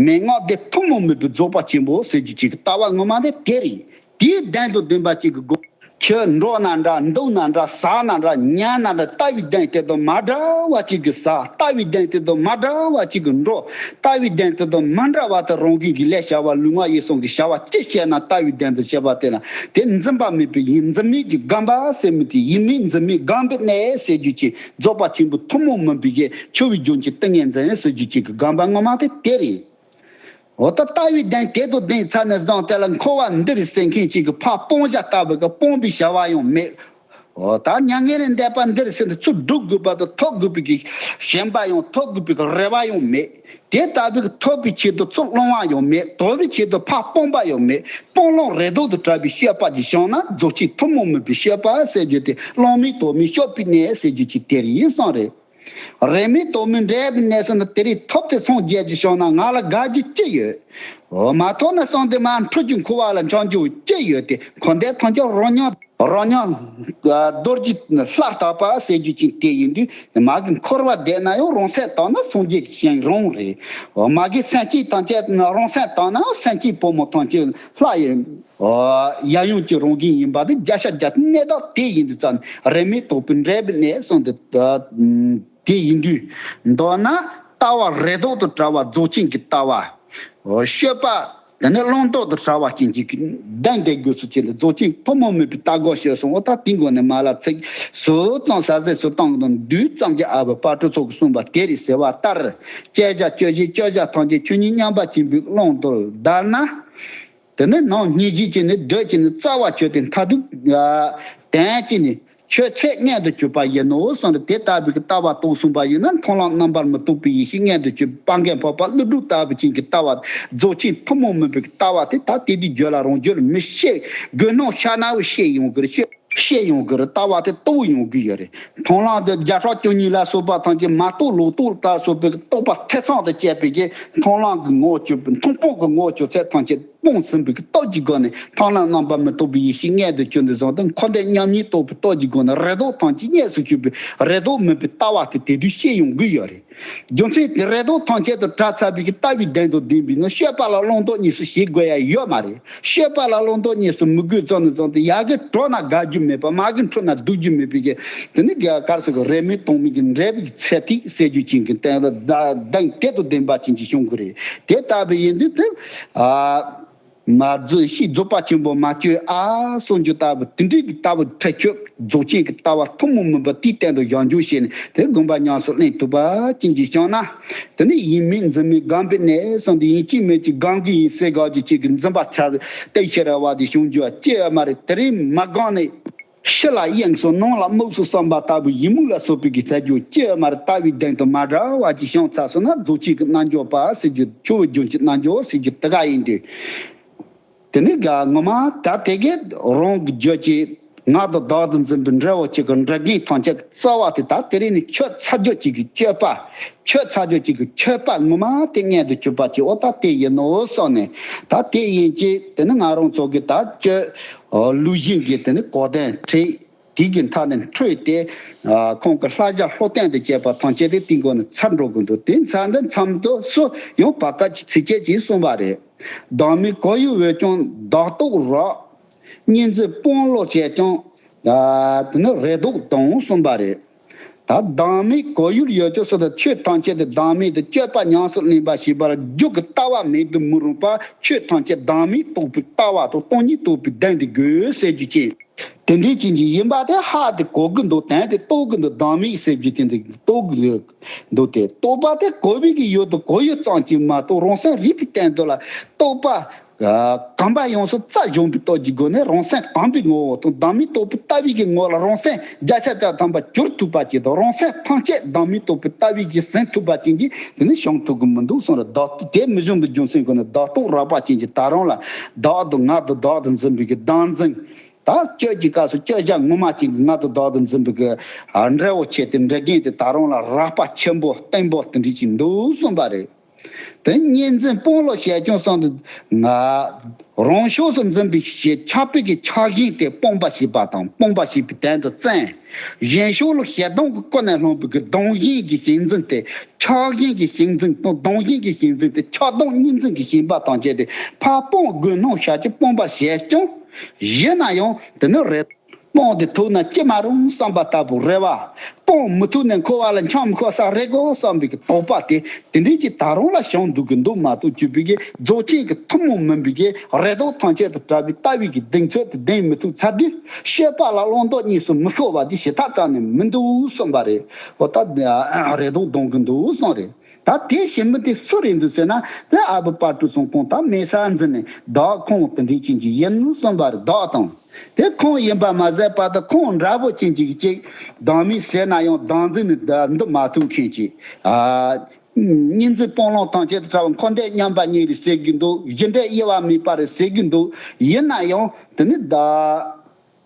མན་ངག་སྡེ་ཐུན་མོང་མིན་པའི་རྫོགས་པ་ཆེན་པོ་ཟེར་རྒྱུ་ཅིག་གི་ལྟ་བ་ངོ་མ་དེ་དེ་རེད། དེའི་གདེང་དང་ལྡན་པ་ཅིག་གི་སྒོ། ཁྱོད་འགྲོ་ན་འདྲ། འདུག་ན་འདྲ། ཟ་ན་འདྲ། ཉལ་ན་འདྲ། ལྟ་བའི་གདེང་དེ་དང་མ་འདྲ་བ་གཅིག་གིས་ཟ། ལྟ་བའི་གདེང་དེ་དང་མ་འདྲ་བ་གཅིག་གིས་འགྲོ། ལྟ་བའི་གདེང་དེ་དང་མ་འདྲ་བ་དེ་རང་གི་གི་ལས་བྱ་བ་ལུས་ངག་ཡིད་གསུམ་གྱི་བྱ་བ་ཅི་བྱས་ན་ལྟ་བའི་གདེང་དུ་བྱེད་པ་དེ་ལ་དེ་འཛིན་པ་མེད་པའི་ཡིད་འཛིན་མེད་ཀྱི་སྒོམ་པ་ཟེར་མི་དེ། ཡིད་མེད་འཛིན་མེད་སྒོམ་པའི་གནས་ཟེར་རྒྱུ་ཅིག་རྫོགས་པ་ཆེན་པོ་ཐུན་མོང་མིན་པའི་གི་ཆོས་ཀྱི་རྒྱུན་གྱི་ཏིང་ངེ་འཛིན་ཟེར་རྒྱུ་ཅིག་གི་སྒོམ་པ་ངོ་མ་དེ་དེ་རེད། འོ་ད་ལྟ་བའི་གདེང་དེ་དང་ལྡན་ཚར་ནས་བཟུང་དེ་ལ་འཁོར་བ་འདིར་ཟེར་མཁན་ཅིག་གི་ཕར་སྤོང་བྱ་ལྟ་བུ་གི་སྤོང་བའི་བྱ་བ་ཡང་མེད། འོ་ད་མྱ་ངན་ལས་འདས་པ་འདིར་ཟེར་ནས་ཚུར་སྒྲུབ་དགོས་པ་དང་ཐོབ་དགོས་པའི་གི་ཞེན་པ་ཡང་ཐོབ་དགོས་པའི་གི་རེ་བ་ཡང་མེད། དེ་ལྟ་བུའི་གི་ཐོབ་པའི་ཆེད་དུ་ཚུར་སློང་བ་ཡང་མེད། དོར་བའི་ཆེད་དུ་ཕར་སྤོང་བ་ཡང་མེད། སྤོང་བླང་རེ་དོགས་དང་བྲལ་བའི་སྤྱོད་པ་ཅིག་བྱུང་ན་རྫོགས་ཆེན་ཐུན་མོང་མིན་པའི་སྤྱོད་པ་ཟེར་རྒྱུ་དེ་བླང་མེད་དོར་མེད་སྤྱོད་པའི་གནས་ཟེར་རྒྱུ་ཅིག་དེ་རེད་གསུངས་རེད། རེས་མོས་དོགས་མོས་འདྲེས་པའི་གནས་སུ་ནི་དེ་རིགས་ཐོབ་སྟེ་སངས་རྒྱས་ཀྱི་བྱུང་ན་ང་ལ་དགའ་རྒྱུ་ཅི་ཡོད། འོ་མ་ཐོབ་ན་སངས་ཏེ་མ་འཁྲུལ་གྱི་འཁོར་བ་ལ་འཁྱམ་རྒྱུ་ཅི་ཡོད་དེ། འཁོར་འདས་ཐམས་ཅད་རོ་མྱོང་རོ་མྱོང་རྡོ་རྗེ་ལྷ་ལྟ་བུ་ཟེར་རྒྱུ་ཅིག་དེ་ཡིན་དུས། མ་གི་འཁོར་བ་བསྡད་ན་ཡང་རང་སེམས་དག་ན་སངས་རྒྱས་ཀྱི་ཞིང་རུང་རེད། འོ་མ་གི་སེམས་ཅན་ཐམས་ཅད་རང་སེམས་དག་ན་སེམས་ཅན་ཕོ་མོ་ཐམས་ཅད་ལྷ་ཡི་ཡབ་ཡུམ་གྱི་རང་བཞིན་ཡིན་པ་དེ་བརྒྱ་ཆ་བརྒྱ་གནས་བདག་དེ་ཡིན་དུས་ཙང་རེས་མོས་དོགས་པའི་འདྲེས་པའི་གནས་སུ་ནི་དེ་ཡིན་དུས། མདོར་ན་ལྟ་བ་རེ་དོགས་དང་བྲལ་བ་རྫོགས་ཆེན་གྱི་ལྟ་བ། སྤྱོད་པ་དེ་ནི་བླང་དོར་དང་བྲལ་བ་ཅན་གྱི་གདེང་དེ་དགོས་སུ་ཅི་ལ་རྫོགས་ཆེན་ཐུན་མོང་མིན་པའི་ལྟ་སྒོ་ཞེས་གསུངས། འོ་ད་དེའི་སྒོ་ནས་མ་ལ་ཚིག་ཟུར་ཙམ་ཟ་ཟས་སུ་བཏང་དང་དུས་ཙམ་གྱི་ཨ་བ་དཔལ་སྤྲུལ་ཚོགས་ཀྱིས་གསུངས་པ་དེ་རེད་ཟེར་བ་ལྟར། སྐྱེ་བྱ་སྐྱེ་བཞིན་སྤྱོད་བྱ་ཐམས་ཅད་ཆོས་ཉིད་མཉམ་པ་ཅན་པའི་ཀློང་དུ་བདར་ན། དེ་ནས་ནང་སྙིང་རྗེ་ཅན་ནི་འདོད་ཅན་ནི་རྩ་བ་ཆོད་དེ་མཐར་ཐུག་དོན་ཅན་ནི་ཆོས་ཚད་མངོན་དུ་གྱུར་པ་ཡིན་ནོ་གསུངས་ཏེ། དེ་ལྟ་བུའི་ལྟ་བ་རྟོགས་གསུངས་པ་ཡིན་ན། མཐོང་ལམ་རྣམ་པར་མི་རྟོག་པའི་ཡེ་ཤེས་མངོན་དུ་གྱུར་པ་གན་འཕགས་པ་ཀླུ་སྒྲུབ་ལྟ་བུ་ཅན་གྱི་ལྟ་བ། རྫོགས་ཆེན་ཐུན་མོང་མིན་པའི་ལྟ་བ་དེ་ད་དེ་དུས་རྒྱུད་ལ་རང་རྒྱུད་ལ་མི་ཤེས། དགོས་སྣང་ཤ་ན་བའི་ཤེས་ཡོང་གི་རེད། ཤེས་ཤེས་ཡོང་གི་རེད། ལྟ་བ་དེ་རྟོགས་ཡོང་གི་ཡོད་རེད། མཐོང་ལམ་དེ་བརྒྱ་ཕྲག་བཅུ་གཉིས་ལ་སོགས་པ་ཐམས་ཅད་མ་རྟོགས་ལོག་རྟོག་ལ་སོགས་པའི་རྟོག་པ་ཐེ་ཚོམ་དུ་བཅད་པའི་གི་མཐོང་ལམ་གྱི་ངོ་བོ་གྱུར་པའི་མཐོང་སྤང་གི་ངོ་བོ་གྱུར་ཚད་ཐམས་ཅད་སྤངས་ཟིན་པའི་གི་སྟོབས་ཀྱི་སྒོ་ནས། མཐོང་ལམ་རྣམ་པར་མི་རྟོག་པའི་ཡེ་ཤེས་མངོན་དུ་གྱུར་ནས་བཟུང་སྟེ། འཁོར་འདས་མཉམ་ཉིད་རྟོགས་པའི་སྟོབས་ཀྱི་སྒོ་ནས་རེ་དོགས་ཐམས་ཅད་རྙེད་སུ་གྱུར་པའི་རེ་དོགས་མེད་པའི་ལྟ་བ་དེ་དེ་དུས་ཤེས་ཡོང་གི་ཡོད་རེད། རྒྱུ་མཚན་དེ་རེ་དོགས་ཐམས་ཅད་དུ་བྲལ་ཚར་བའི་གི་ལྟ་བའི་གདེང་དང་ལྡན་པས་ན། སྤྱོད་པ་ལ་བླང་དོར་གཉིས་སུ་ཞིག་དགོས་ཡ་ཡོད་མ་རེད། སྤྱོད་པ་ལ་བླང་དོར་གཉིས་སུ་མི་དགོས་ཙམ་ནས་བཟུང་སྟེ། ཡ་གི་གྲོལ་ན་དགའ་རྒྱུ་མེད་པ། མ་གི་འཁྲུལ་ན་སྡུག་རྒྱུ་མེད་པའི་གི་དེ་ནི་ག་ག་རེ་ཟེར་གི། རེས་མོས་དོགས་མོས་ཀྱི་འདྲེས་པའི་ཚད་ཐིག་ཟེར་རྒྱུ་ཅན་གྱི་གདེང་དང་གདེང་དེ་དང་ལྡན་པ་ཅན་གྱི་བྱུང་གི་རེད། དེ་ལྟ་བུ་ཡིན་དུས་དེ། ཨ། མ་རྫོགས་ཤིང་རྫོགས་པ་ཆེན་པོ་མ་བཅོས་ཨ་གསུངས་རྒྱུ་ལྟ་བུ། དེ་འདྲའི་གི་ལྟ་བུ་ཁྲེགས་ཆོད་རྫོགས་ཆེན་གྱི་ལྟ་བ་ཐུན་མོང་མིན་པ་དེའི་སྟེང་དུ་ཡང་འཇུག་བྱས་ནས། དེ་སྒོམ་པ་ཉམས་སུ་ལེན་ཐུབ་པ་ཅན་གྱི་བྱུང་ན། དེ་ནི་ཡིད་མེད་འཛིན་མེད་སྒོམ་པའི་གནས་གསུངས་ཏེ། ཡིན་གཅིག་མིན་གཅིག་སྒོམ་གྱི་ཡིན་ཟེར་དགོས་རྒྱུ་ཅིག་གི་འཛིན་པ་ཆ་སྟེ་ཤེས་ར་བ་དེ་བྱུང་རྒྱུ་ཅི་ཡོད་མ་རེད། དེ་རིང་མ་སྒོམ་ནས། ཕྱི་ལ་གཡེངས་སོང་། ནང་ལ་རྨུགས་སོང་བསམ་པ་ལྟ་བུའི་ཡི་མུག་ལ་སོགས་པའི་གི་ཚ་རྒྱུ་ཅི་ཡང་མ་རེད། ལྟ་བའི་གདེང་དང་མ་འདྲ་བ་ཅིག་བྱུང་ཚར་སོང་ན། རྫོགས་ཆེན་གྱི་རྣལ་འབྱོར་པ་ཟེར་རྒྱུ། ཆོས་ཀྱི་རྒྱུན་གྱི་རྣལ་འབྱོར་ཟེར་རྒྱུ་དེ་ག་ཡིན་དུས། དེ་ནི་ག་ངོ་མ་ད་དེ་གས་རང་གི་རྒྱུད་ཀྱི་ང་དང་བདག་ཏུ་འཛིན་པའི་འབྲས་བུ་གཅིག་གི་འབྲས་རྒྱུན་ཐམས་ཅད་རྩ་བ་དེ་ད་དེ་རིང་ནས་ཆོད་ཚར་རྒྱུ་ཅིག་གི་སྤྱོད་པ། ཆོད་ཚར་རྒྱུ་ཅིག་གི་ཆོད་པ་ངོ་མ་དེ་མངོན་དུ་གྱུར་པ་ཅིག་འོ་ད་དེ་ཡིན་ནོ་གསུངས་ནས། ད་དེ་ཡིན་གྱི་དེ་ནི་ང་རང་ཚོ་གི་ད་སྤྱོད་ལུགས་གཞན་གྱི་དེ་ནི་གོ་དོན་ཁྲིད་དེ་གི་མཐའ་ནས་འཕྲོས་ཏེ། ཨ། ཁོང་གི་བསླབ་བྱ་སློབ་སྟོན་དུ་བྱས་པ་ཐམས་ཅད་དེ་དེའི་སྒོ་ནས་ཚར་འགྲོ་གི་འདུག་དེ་ཚར་འདི་མཚམས་སུ་ཡང་བར་སྐབས་ཀྱི་ཚིགས་བཅད་ཅིག་གསུངས་པ་རེད། བདག་མེད་གོ་ཡུལ་འོད་ཀྱང་བདག་རྟོག་རབ། གཉིས་འཛིན་སྤོང་བློ་བྱས་ཀྱང་། ཨ། དེ་ནི་རེ་དོགས་དང་གསུངས་པ་རེད། ད་བདག་མེད་གོ་ཡུལ་ཡོད་ཀྱང་ཟེར་ཏེ། ཆོས་ཐམས་ཅད་དེ་བདག་མེད་དུ་སྤྱོད་པ་ཉམས་སུ་ལེན་པ་ཞེས་པར་རྒྱུད་ཀྱི་ལྟ་བ་མེད་དུ་མི་རུང་བར། ཆོས་ཐམས་ཅད་བདག་མེད་རྟོགས་པའི་ལྟ་བ་དང་སྟོང་ཉིད་རྟོགས་པའི་གདེང་དེ་དགོས་ཟེར་རྒྱུ་ཅན། དེ་འདྲའི་ཅན་གྱི་ཡིན་པ་དེ་ཧ་དེ་གོ་གི་འདུག་དོན་དེ་རྟོགས་གི་འདུག་བདག་མེད་ཟེར་རྒྱུ་དེ་འདི་རྟོགས་གི་འདུག་སྟེ། རྟོགས་པ་དེ་གོ་བའི་གི་ཡུལ་དུ་གོ་ཡུལ་ཙམ་གྱིས་མ་གཏོགས། རང་སེམས་རིག་པའི་སྟེང་དུ་ལ་རྟོག་པ་གོམས་པ་ཡོངས་སུ་རྩལ་སྦྱོང་བའི་སྟོབས་ཀྱི་སྒོ་ནས། རང་སེམས་གོམས་པའི་ངོ་བོ་དང་བདག་མེད་རྟོགས་པའི་ལྟ་བའི་གི་ངོ་ལ་རང་སེམས་བརྒྱ་ཆ་བརྒྱ་ཐམ་པ་གྱུར་ཐུབ་པ་ཅིག་དང་། རང་སེམས་ཐམས་ཅད་བདག་མེད་རྟོགས་པའི་ལྟ་བའི་གི་ཟིན་ཐུབ་པ་ཅན་གྱི་དེ་ནི་བྱུང་ཐུབ་ཀྱི་མི་འདུག་གསུངས་རེད། བདག་དེ་མི་འབྱུང་བའི་རྒྱུ་མཚན་ཀུན་ནས། བདག་རྟོག་རགས་པ་ཅན་གྱི་ད་རུང་ལ་བདག་ཏུ་ང་དང་བདག་ཏུ་འཛིན་པའི་གི་བདག་འཛིན། ད་སྤྱོད་ཀྱི་སྐབས་སུ་སྤྱོད་བྱ་ངོ་མ་ཅན་གྱི་ང་དང་བདག་ཏུ་འཛིན་པའི་གི་འབྲས་བུ་ཆེ་སྟེ། འབྲས་རྒྱུན་དེ་ད་རུང་ལ་རགས་པ་ཆེན་པོ་བརྟན་པོ་དེ་འདྲ་ཅིག་འདུག་གསུངས་པ་རེད། དེ་གཉིས་འཛིན་སྤོང་བློ་བྱས་ཀྱང་གསུངས་ཏེ། ང་རང་ཕྱོགས་སུ་འཛིན་པའི་ཞེས་ཆགས་པའི་གི་ཆགས་ཞེན་དེ་སྤོང་བ་ཞེས་པ་དང་སྤོང་བ་ཞེས་པའི་དོན་དུ་བཙན། གཞན་ཕྱོགས་ལ་ཞེ་སྡང་གི་ཀུན་ནས་སློང་བའི་གི་སྡང་ཞེན་གྱི་ཞེན་འཛིན་དེ། ཆགས་ཞེན་གྱི་ཞེན་འཛིན་དང་སྡང་ཞེན་གྱི་ཞེན་འཛིན་དེ། ཆགས་སྡང་གཉིས་འཛིན་གྱི་ཞེན་པ་དང་བཅས་ཏེ་ཕར་སྤོང་དགོས་སྣང་བྱ་ཕྱིར་སྤོང་བ་བྱས་ཀྱང་། ཡིན་ན་ཡང་དེ་ནི་རེ། སྤང་དེ་ཐུག་ན་ཅི་མ་རུང་བསམ་པ་ལྟ་བུ་རེད་བ། སྤང་མི་ཐུག་ནས་འཁོར་བ་ལ་འཁྱམས་མི་ཤོག་ས་རེད་གོ་བསམ་པའི་གི་དོགས་པ་དེ་དེ་འདྲའི་ཅིག་ད་རུང་ལ་བྱུང་འདུག་གི་འདུག་མ་གཏོགས་གྱུར་པའི་གི་རྫོགས་ཆེན་གྱི་ཐུན་མོང་མིན་པའི་གི་རེ་དོགས་ཐམས་ཅད་དང་བྲལ་བའི་ལྟ་བའི་གི་གདེང་ཚོད་དེ་ལྡན་མི་ཐུབ་ཚར་དུས་སྤྱོད་པ་ལ་བླང་དོར་གཉིས་སུ་མི་ཤོར་བ་དེ་ཞེ་དྲག་རྩ་ནས་མི་འདུག་གསུངས་པ་རེད། འོ་ད་རེ་དོགས་ལྡང་གི་འདུག་གསུངས་རེད། ད་དེ་བྱེད་མི་དེ་སུ་རེད་འདུག་ཟེར་ན། དེ་ཨ་བུ་དཔལ་སྤྲུལ་ཚང་ཁོང་ད་མེད་སར་འཛིན་ནས་བདག་ཁོང་དེ་འདྲའི་ཅན་གྱི་ཡིན་གསུངས་པ་རེད། བདག་དང་། དེ་ཁོང་ཡིན་པ་མ་ཟད་པ་དང་ཁོང་འདྲ་པོ་ཅན་གྱི་ཅིག་བདག་མེད་ཟེར་ན་ཡང་བདག་འཛིན་ནས་འདུག་མ་ཐུབ་མཁན་གྱི། ཨ། གཉིས་འཛིན་སྤང་བླང་ཐམས་ཅད་དང་བྲལ་བ་འཁོར་འདས་མཉམ་པ་ཉིད་རེད་ཟེར་གྱི་འདུག་གཞི་འབྲས་དབྱེ་བ་མེད་པ་རེད་ཟེར་གྱི་འདུག་ཡིན་ན་ཡང་དེ་ནི་བདག་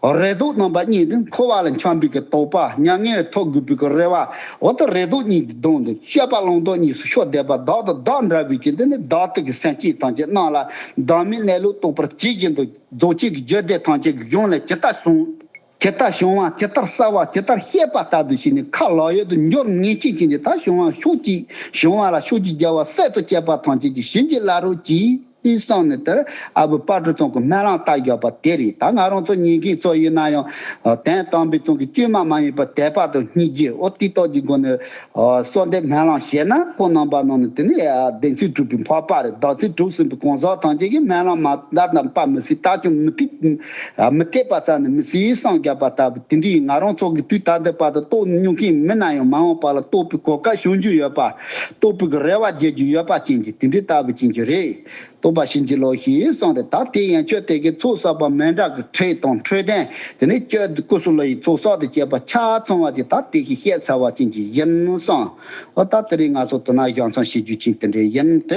རེ་དོགས་རྣམ་པ་གཉིས་ནི་འཁོར་བ་ལ་འཁྱམས་པའི་གི་དོགས་པ། མྱ་ངན་ལས་ཐར་དགོས་པའི་གི་རེ་བ། འོ་ད་རེ་དོགས་གཉིས་ཀྱི་སྡོམ་དུ་སྤྱོད་པ་བླང་དོར་གཉིས་སུ་ཤོར་བསྡད་པ་བདག་དང་བདག་འདྲ་བའི་གི་འདི་ནི་བདག་ཏུ་གི་སེམས་ཅན་ཐམས་ཅད་རྣམས་ལ་བདག་མེད་གནས་ལུགས་རྟོགས་པར་བྱེད་བཞིན་དུ་རྫོགས་ཆེན་གྱི་རྒྱུད་སྡེ་ཐམས་ཅད་ཀྱི་གཞུང་ལས་ཇི་ལྟར་བྱུང་། ཇི་ལྟར་བྱུང་བ་ཇི་ལྟར་གསལ་བ་ཇི་ལྟར་ཤེས་པ་ལྟར་དུ་བྱས་ནས་ཁ་ལག་ཡོད་དུ་འབྱོར་ངེས་ཅན་གྱི་ནི་ད་བྱུང་བ་ཕྱོགས་ཀྱི་བྱུང་བ་ལ་ཕྱོགས་ཀྱི་རྒྱལ་བ་སྲས་དང་བཅས་པ་ཐམས་ཅད་ཀྱིས་བྱིན་གྱིས་བརླབ་རོགས་གྱིས། ཨེ་གསུངས་ནས་དེར་ཨ་བུ་དཔལ་སྤྲུལ་ཚང་གི་སྨོན་ལམ་བཏབ་བཞག་པ་དེ་རེད། ད་ང་རང་ཚོ་ཉན་མཁན་ཚོ་ཡིན་ན་ཡང་དོན་དམ་པའི་ཚང་གི་བཅོས་མ་མ་ཡིན་པ་དད་པ་དང་སྙིང་རྗེ་འོ་དེ་དག་གི་སྒོ་ནས་གསོལ་འདེབས་སྨོན་ལམ་བྱས་ན་ཁོང་རྣམ་པ་རྣམས་ནི་དེ་ནས་བདེན་ཚིག་གྲུབ་པའི་འཕགས་པ་རེད། བདག་ཚིག་གྲུབ་ཟིན་པའི་གང་ཟག་ཐམས་ཅད་ཀྱིས་སྨོན་ལམ་མ་བཏབ་ན་པ་མི་སྲིད། ད་ཀྱང་མི་ཐེག་མི་ཐེག་པ་རྩ་ནས་མི་སྲིད་གསུངས་བཞག་པ་ལྟ་བུ་དེ་འདྲའི་ང་རང་ཚོ་གི་དུས་ད་ལྟ་བར་དུ་རྟོགས་མྱོང་མཁན་མིན་ན་ཡང་མ་འོངས་པ་ལ་རྟོགས་པའི་གོ་སྐབས་བྱུང་རྒྱུ་ཡོད་པ། རྟོགས་པའི་གི་རེ་བ་རྒྱག་རྒྱུ་ཡོད་པ་ཅན་གྱི་དེ་འདྲའི་ལྟ་བུ་ཅན་གྱི་རེད། རྟོགས་པ་བྱིན་གྱིས་རློབས་ཤིག་གསུངས་རེད། ད་དེ་ཡན་ཆོད་དེ་གའི་ཚོགས་བསགས་པ་མན་དག་གི་ཁྲིད་དང་འཕྲོད་བསྟེན་དེ་ནས་སྤྱོད་སྐུ་གསུམ་ལ་ཡི་ཚོགས་བསགས་དེ་བྱས་པ་ཆ་ཚང་བ་ཅིག་ད་དེ་ཞིག་བཤད་ཚར་བ་ཅན་གྱི་ཡིན་གསུངས། འོ་ད་དེ་རིང་ང་ཚོ་དོ་སྣང་བྱང་ཚང་བྱེད་རྒྱུ་ཅན་དེ་འདྲའི་ཡིན་ཏེ།